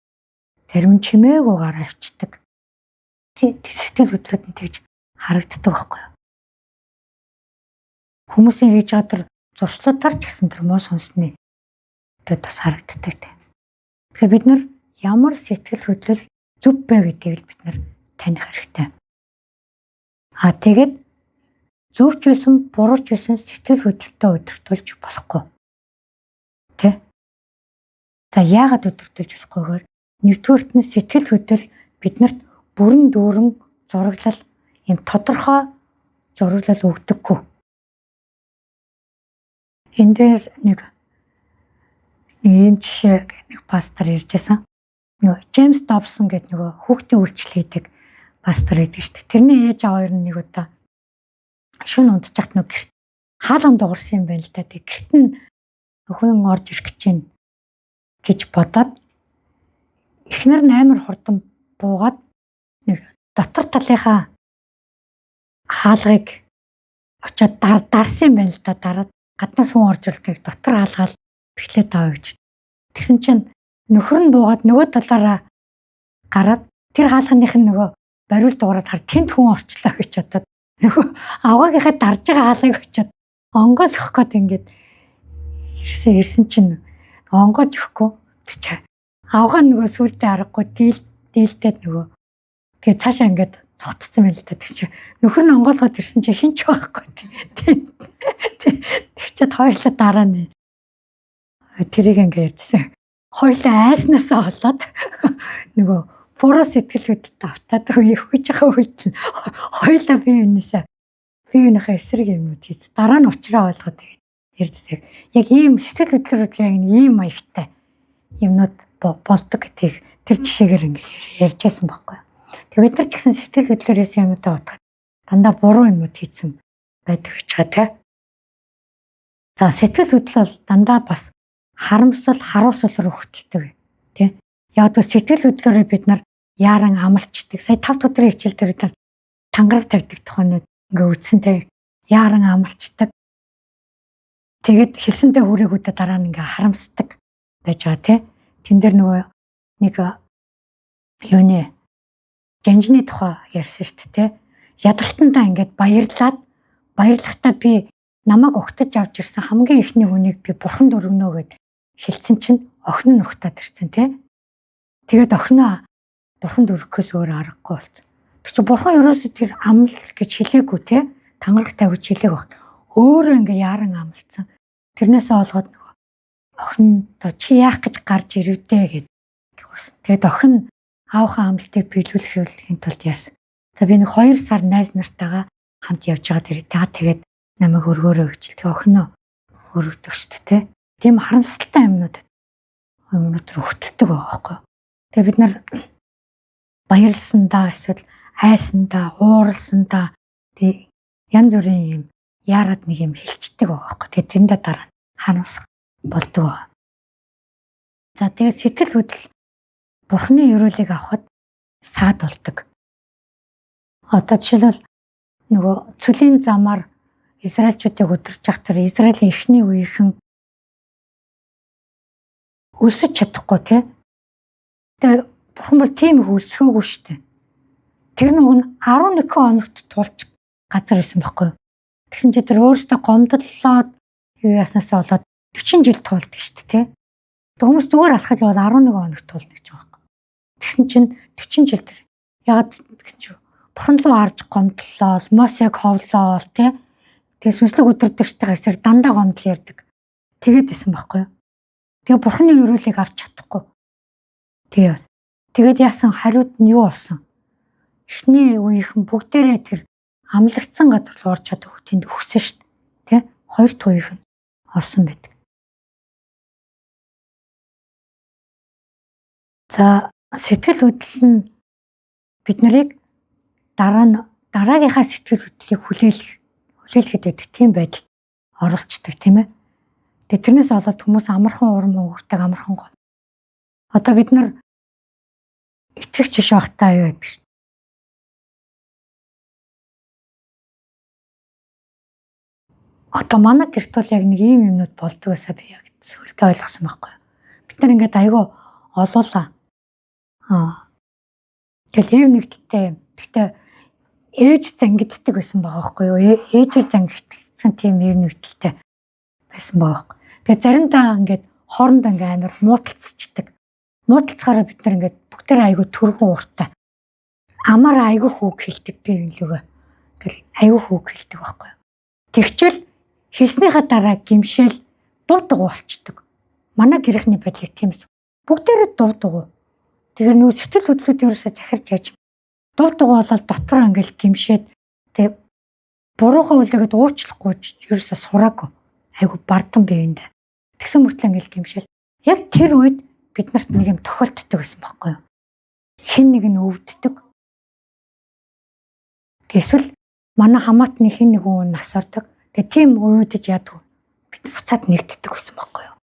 зарим нь чимээгүй гараа авчдаг. Тэр сэтгэл хөдлөлүүд нь тэгж харагддаг байхгүй юу? Хүмүүсийн хийж байгаа тэр зуршлуудаар ч гэсэн тэр муу сүнсний төд бас харагддаг тэ. Тэгэхээр бид нар ямар сэтгэл хөдлөл зөв бэ гэдгийг л бид нар таних хэрэгтэй. А тэгээд зөв ч байсан, буруу ч байсан сэтгэл хөдлөлтөд удирдуулж болохгүй. Тэ? За яагаад удирдуулж болохгүй гэхээр нэгдүгээрт нь сэтгэл хөдлөл биднэрт бүрэн дүүрэн зураглал юм тодорхой зураглал өгдөггүй. Энэ дээр нэг Нэг ийм жишээ нэг пастор ярьжсэн. Нөгөө Джеймс Добсон гэдэг нөгөө хүүхдийн үйлчлэл хийдэг пастор байдаг шүү дээ. Тэрний ээж аав хоёр нэг удаа шөнө унтж хат нөгөө гэрт хаалган дуурсан юм байна л да. Тэг гэрт нь хүн орж ирэх гэж байна гэж бодоод эхнэр нь амар хурдан буугаад нэг дотор талынхаа хаалгыг очиод дарсан юм байна л да. Дараад гаднаас хүн орж ирдэг дотор хаалгаал бэхлээд аваа гэж. Тэгсэн чинь нөхөр нь буугаад нөгөө талаараа гараад тэр хаалганых нь нөгөө бариул дуурайд хар тэнд хүн орчлоо гэж бодоод нөгөө аваагийнхаа дарж байгаа хаалгыг очиод онгойлгох гээд ингээд ирсэн чинь онгоож өгөхгүй тэр авгаа нөгөө сүултээ аргагүй дийлдээд нөгөө тэгээ цаашаа ингээд цогтцсон юм л да. Тэр чинь нөхөр нь онгойлгоод ирсэн чинь хин ч байхгүй. Тэр чинь хоёулаа дараа нь тэрийг ингээд ярьжсэн. Хоёулаа айснаасаа болоод нөгөө буруу сэтгэл хөдлөлт автаад өгч байгаа үед нь хоёулаа бие биенийхээ эсрэг юмнууд хийц. Дараа нь учраа ойлгоод тэгээд ярьжсэн. Яг ийм сэтгэл хөдлөл яг ийм маягтай юмнууд болдог гэдгийг тэр жишээгээр ингээд ярьжсэн байхгүй. Тэгээ бид нар ч гэсэн сэтгэл хөдлөлөөр хийсэн юмудаа бодоход дандаа буруу юмнууд хийсэн байдаг гэж байгаа тий. За сэтгэл хөдлөл бол дандаа бас харамсал, харуулсал руу хөтэлдэг тий. Яг л сэтгэл хөдлөлөөр бид нар яаран амлчдаг. Сая 5 дахь өдрийн хичээл дээр бид нар тангараг тавьдаг тухайнууд ингээ үздсэн тий. Яаран амлчдаг. Тэгээд хэлсэндээ хүрээгүүдээ дараа нь ингээ харамсдаг байж байгаа тий. Тэн дээр нөгөө нэг юуны жанжны тухай ярьсан шүү дээ. Ядалтандаа ингээд баярлаад баярлахдаа би намайг огтож авч ирсэн хамгийн эхний хүнийг би бурханд өргөнө гэд хэлсэн чинь охин нь угтаад ирсэн тий. Тэгээд охиноо бурханд өргөхөөс өөр аргагүй болсон. Тэр чинь бурхан ерөөсөө тэр амл гэж хэлээгүй тий. Тангараг тавьж хэлээг багт. Өөрөө ингээ яаран амлцсан. Тэрнээсээ олгоод нөгөө охин одоо чи яах гэж гарч ирвдэ гэд гүйсэн. Тэгээд охин аавынхаа амлалтыг биелүүлэхийн тулд яасан. За би нэг 2 сар найз нартайгаа хамт явж байгаа тэр. Тэгээд намайг өргөөрөө гэж. Тэгээ охиноо өргөдөг шүү дээ. Тийм харамсалтай юмнууд руу хөтэлдэг байгаа байхгүй. Тэгээ бид нар баярлсандаа эсвэл айсандаа, ууралсандаа тэг янз бүрийн юм яарад нэг юм хилчдэг байгаа байхгүй. Тэгээ тэрэндээ дараа харамсах болдог байгаа. За тэгээ сэтгэл хөдлөл бурхны өрөөлийг авахд саад болдог. Одоо жишээлбэл нөгөө цөлийн замаар Израильчуудыг өдөрж явах тэр Израилийн эхний үеийнхэн өлсөж чадахгүй тий. Тэгээ бурхан бол тийм их өлсгөөгүй шүү дээ. Тэр нөгөө нь 11 хоногт тулч газар байсан байхгүй юу. Тэгсэн чи тэр өөрөөсөө гомдлоод юу яснаас болоод 40 жил туулдаг шүү дээ тий. Хүмүүс зүгээр алхаж явбал 11 хоногт туулна гэж байгаа байхгүй. Тэгсэн чинь 40 жил тэр. Ягаад тэгсэн чи бурхан руу харж гомдлоо, Мосег ховлоо тий. Тэгээ сүнслэг өдөрдөгчтэйгээ эсрэг дандаа гомдол ярьдаг. Тэгээд исэн байхгүй юу. Тэгээ бурханы өрөөлийг авч чадахгүй. Тэгээ бас. Тэгээд яасан хариуд нь юу болсон? Эхний үеийнхэн бүгдээрээ тэр амлагдсан газар руу орж чадаагүй тэнд өгсөн шүү дээ. Тэ? Хоёр дахь үеийнх нь орсон байдаг. За сэтгэл хөдлөл нь бид нарыг дараа нь дараагийнхаа сэтгэл хөдлөлийг хүлээлгэхэд байдаг тийм байдалд оруулцдаг тийм ээ. Тэгээ тэрнээс болоод хүмүүс амархан урам хөнгөрдөг, амархан гоо. Одоо бид нар итгэгч биш байхдаа юу гэдэг шин. Одоо манай гэрт бол яг нэг ийм юмнууд болдог байсаа би яг сүүлдээ ойлгосон байхгүй. Бид нар ингээд айгүй олуулаа. Тэгэл ийм нэгдэлтэй юм. Гэхдээ ээж зангиддаг байсан байгаа байхгүй юу? Ээжээр зангидсан тийм ийм нэгдэлтэй байсан байгаа байхгүй. Тэгээ заримдаа ингээд хоорондоо ингээд амар мууталцчихдаг. Мууталцахаараа бид нар ингээд бүгдээрээ айгүй түргэн ууртай. Амаараа айгүй хүүг хэлдэг би юм лүгэ. Ингээл айгүй хүүг хэлдэг байхгүй юу? Тэгчэл хэлснийхаа дараа гимшээл дув дугуй болчдөг. Манай гэрийнхний байдлыг тийм эс. Бүгдээрээ дув дугуй. Тэгэхээр нүү сэтгэл хөдлөлүүд ерөөсөө захирч яаж дув дугуй болоод дотор ингээл гимшээд тэг буруухан үлээгээд уучлахгүй ерөөсөө сураагүй. Айгүй бардан биеиндээ. Тэгсэн мөртлөө ингээл гимшээл. Яг тэр үед бид нарт нэг юм тохиолддог байсан байхгүй юу? Хин нэг нь өвддөг. Эсвэл манай хамаатны хин нэг хүн нас ордог. Тэгээ тийм өвдөж яадаг. Бид буцаад нэгддэг байсан байхгүй юу?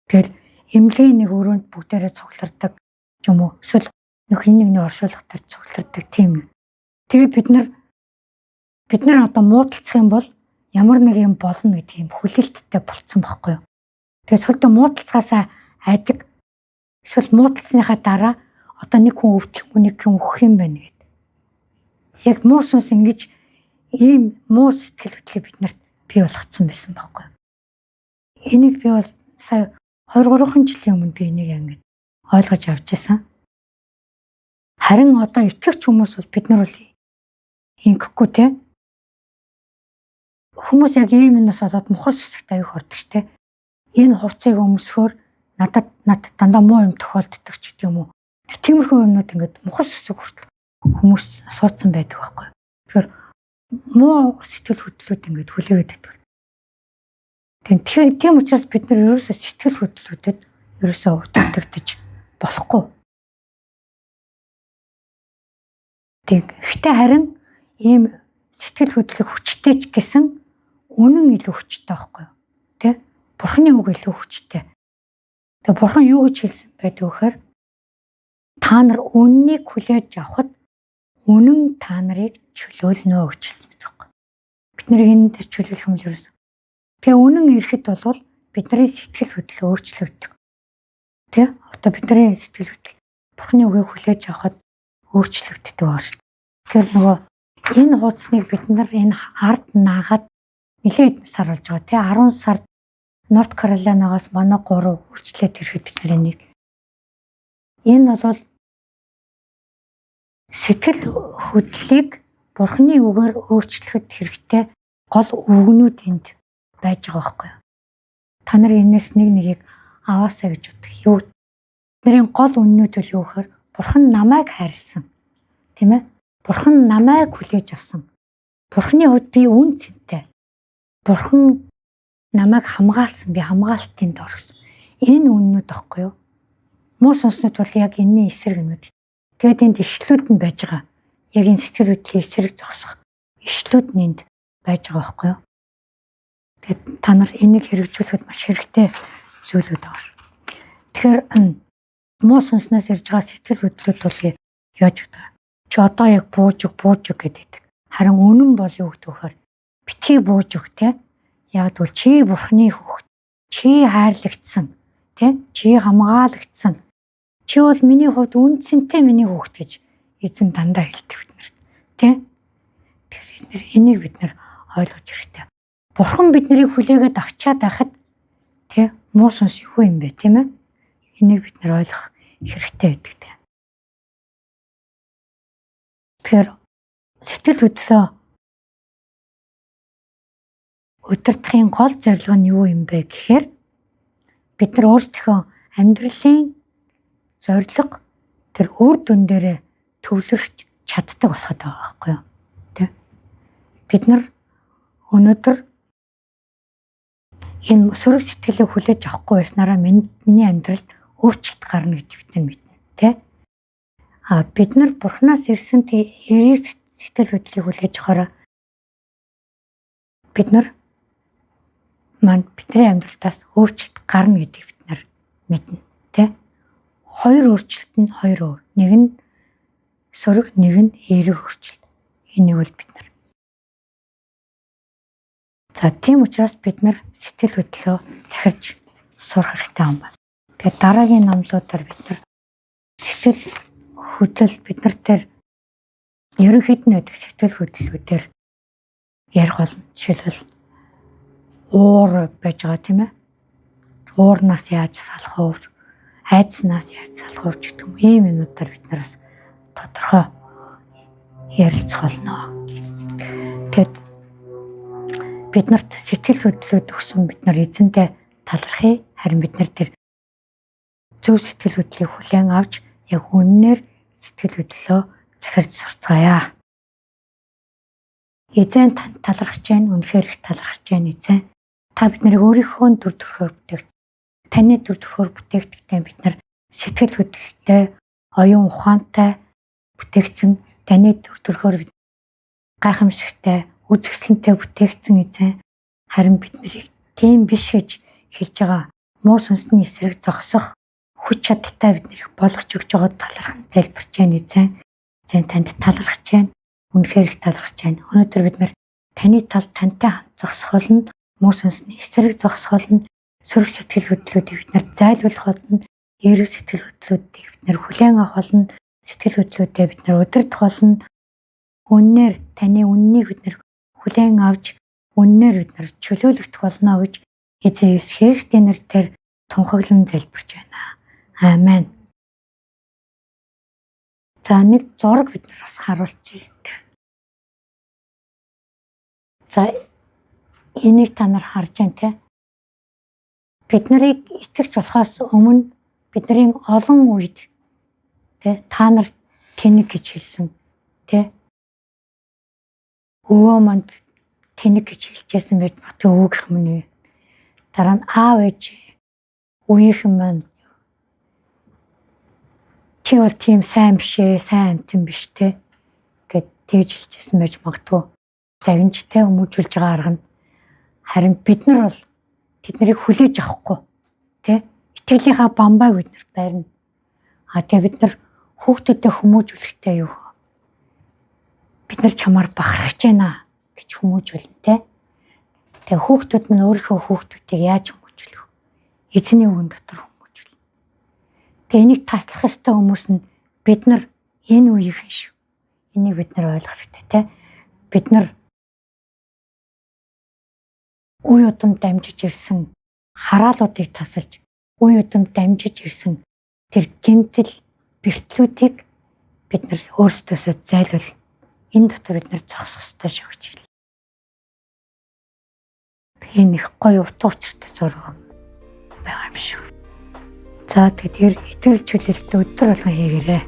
Тэгэл эмнэлгийн нэг өрөөнд бүгдээрээ цуглардаг ч юм уу. Эсвэл нэг хин нэгний оршуулга дээр цуглардаг тийм. Тэгээ бид нар одоо муудалцах юм бол ямар нэг юм болно гэдэг юм хүлээлттэй болцсон байхгүй юу? Тэгээ сүлдө муудалцгаасаа айдаг. Эсвэл муудалцсныхаа дараа одоо нэг хүн өвдөх юм, нэг хүн өөх юм байна гэд. Яг муу сүнс ингэж ийм муу сэтгэл хөдлөлийг бид нарт бий болгоцсон байсан байхгүй юу? Энийг би бол сая 2 3 жилийн өмнө би энийг ингэж ойлгож авч ирсэн. Харин одоо итгэгч хүмүүс бол бид нар бол ингэхгүй те. Хүмүүс яг ийм юмнаас болоод мухар сүсэгт аюух ордог штэ. Энэ хувцсыг өмсөхөөр надад дандаа муу юм тохиолддог ч гэдэг юм уу. Тиймэрхүү юмнууд ингээд мухар сүсэг хүртэл хүмүүс суудсан байдаг байхгүй. Тэгэхээр муу сэтгэл хөдлөлүүд ингээд хүлээгээд байдаг. Тэгэхээр тийм учраас бид нар ерөөсөө сэтгэл хөдлөлүүдэд ерөөсөө удирдагдаж болохгүй. Тэгэхдээ харин ийм сэтгэл хөдлөх хүчтэй ч гэсэн үнэн илүү хүчтэй байхгүй юу? Тэ? Бурхны үг илүү хүчтэй. Тэгээ Бурхан юу гэж хэлсэн байдаг вэ гэхээр та нар үннийг хүлээж авахад үнэн та нарыг чөлөөлнө гэж хэлсэн байдаг байхгүй. Бид нарыг энэ дээр чөлөөлөх юм л ерөөс. Тэгээ үнэн ирэхэд бол бидний сэтгэл хөдлөл өөрчлөгддөг. Тэ? Одоо бидний сэтгэл хөдлөл Бурхны үгийг хүлээж авахад өөрчлөгддөг байгаа шүү. Тэгэхээр нөгөө энэ хуудасныг бид нар энэ ард наагаад нэлээд сар болж байгаа тий 10 сард Норт Каролинагаас манай 3 үйлчлээд ирэхэд бид нар энийг энэ бол сэтгэл хөдлөлийг Бурхны үгээр өөрчлөхөд хэрэгтэй гол үгнүүд энд байж байгаа байхгүй юу. Та нар энэс нэг нэгийг аваасаа гэж бодох. Юу бидний гол үннүүд бол юу гэхээр Бурхан намайг хайрлсан. Тийм ээ? Бурхан намайг хүлээж авсан. Бурханы хувьд би үн цэнтэй. Бурхан намайг хамгаалсан. Би хамгаалтын дор гэсэн. Энэ үннүүд байхгүй юу? Муу сүнснүүд бол яг энэний эсрэг юмнууд. Тэгээд энд ишлүүд нь байж байгаа. Яг энэ сэтгэл хөдлөлийн эсрэг зогсох ишлүүд нь энд байж байгаа байхгүй юу? Тэгээд та нар энийг хэрэгжүүлэхэд маш хэрэгтэй зүйлүүд байгаа шүү. Тэгэхээр муу сүнснээс ирж байгаа сэтгэл хөдлөлүүд бол яаж гэдэг. Чи одоо яг бууж өг, бууж өг гэдэг. Харин үнэн бол юу гэдэг вэхээр битгий бууж өг те. Яг тэгвэл чи бурхны хүүхэд, чи хайрлагдсан, те? Чи хамгаалагдсан. Чи бол миний хувьд үн цэнтэй миний хүүхэд гэж эзэн дандаа хэлдэг биднэрт. Тэ? Тэгэхээр бид нар энийг бид нар ойлгож хэрэгтэй. Бурхан биднийг хүлээгээд авчаад байхад тэ муу сүнс юу юм бэ, тийм ээ? Энийг бид нар ойлгох хэрэгтэй байдаг тэ. Тэгэхээр сэтгэл хөдлөө удирдахын гол зорилго нь юу юм бэ гэхээр бид нар өөрсдийнхөө амьдралын зорилго тэр үр дүн дээрээ төвлөрч чаддаг болоход байгаа байхгүй юу? Тэ? Бид нар өнөөдөр энэ сөрөг сэтгэлийг хүлээж авахгүй байснараа миний амьдралд өөрчлөлт гарна гэж бид нар мэднэ, тэ? А бид нар Бурханаас ирсэн эерэг сэтгэл хөдлөлийг хүлээж авахаараа бид нар маань бидний амьдралтаас өөрчлөлт гарна гэдгийг бид нар мэднэ, тэ? Хоёр өөрчлөлт нь хоёр өөр. Нэг нь сөрөг, нэг нь эерэг өөрчлөлт. Энийг бол бид нар. За тийм учраас бид нар сэтгэл хөдлөлөө захирч сурах хэрэгтэй юм байна. Тэгээд дараагийн номлуудаар бид нар сэтгэл хөдлөл бид нар тэр ерөнхийд нь байдаг сэтгэл хөдлөлүүдээр ярих болно. Жишээлбэл уур байж байгаа тийм ээ. Уурнаас яаж салах вэ? Айдснаас яаж салах вэ гэдэг юм. Ийм юмнуудаар бид нараас тодорхой ярилцах болно. Тэгэд бид нарт сэтгэл хөдлөлүүд өгсөн бид нар эзэнтэй талархъя. Харин бид нар тэр зөв сэтгэл хөдлөлийг хүлээн авч яг үннээр сэтгэл хөдлөлөө захирч сурцгаая. Эзэн танд талархаж байна. Үнэхээр их талархаж байна эзэн. Та бид нарыг өөрийнхөө дүр төрхөөр бүтээгц. Таны дүр төрхөөр бүтээгдэхтэй бид нар сэтгэл хөдлөлттэй, оюун ухаантай бүтээгдсэн, таны дүр төрхөөр бид гайхамшигтай, үзэсгэлэнтэй бүтээгдсэн эзэн. Харин бид нарыг тийм биш гэж хэлж байгаа муу сүнсний эсрэг зогсох хүч чадалтай бид нарыг болгож өгч байгаад талархан залбирч байна эзэн. Эзэн танд талархаж байна. Үнэхээр их талархаж байна. Өнөөдөр бид нар таны тал тантай хамт зогсох болно. Муу сүнсний эсрэг зогсох болно. Сөрөг сэтгэл хөдлөлүүдийг бид нар зайлуулах болно. Эерэг сэтгэл хөдлөлүүдийг бид нар хүлээн авах болно. Сэтгэл хөдлөлүүдээ бид нар удирдах болно. Үннээр таны үннийг бид нар хүлээн авч үннээр бид нар чөлөөлөгдөх болно гэж Эзэн Есүс Христийн нэрээр тунхаглан залбирч байна. Амен. За нэг зураг бид нар бас харуулж байна. За энийг та нар харж байна те. Бид нарыг итгэгч болохоос өмнө бидний олон үед те та нар тэнэг гэж хэлсэн те. Өвөө манд тэнэг гэж хэлжсэн байж магадгүй өвөөгийнх минь үе. Дараа нь аав ээж үеийнхэн маань чи бол тийм сайн биш ээ, сайн амтан биш те гэд тэгж хэлжсэн байж магадгүй. Загинжтай хүмүүжүүлж байгаа арга нь. Харин бид нар бол тэднийг хүлээж авахгүй те. Итгэлийнхаа бамбайг бид нар барина. А тэгээ бид нар хүүхдүүдэд хүмүүжүүлэхдээ юу вэ? Бид нар чамаар бахархаж байна гэж хүмүүжүүлнэ те. Тэгээ хүүхдүүд мань өөрийнхөө хүүхдүүдийг яаж хүмүүжүүлэх вэ? Эзний үгэн дотор хүмүүжүүлнэ. Тэгээ энийг таслах ёстой хүмүүс нь бид нар энэ үеийнхэн шүү. Энийг бид нар ойлгох хэрэгтэй те. Бид нар үе удам дамжиж ирсэн хараалуудыг тасалж, үе удам дамжиж ирсэн тэр гэмтэл бэртлүүдийг бид нар өөрсдөөсөө зайлуул. Энэ дотор бид нар зогсох ёстой шүү гэж хэлнэ. Энэ их гоё утга учиртай зураг байгаа юм шиг. За тэгэхээр итгэл чөлөөлтөө өдөр болгон хийгээрэй.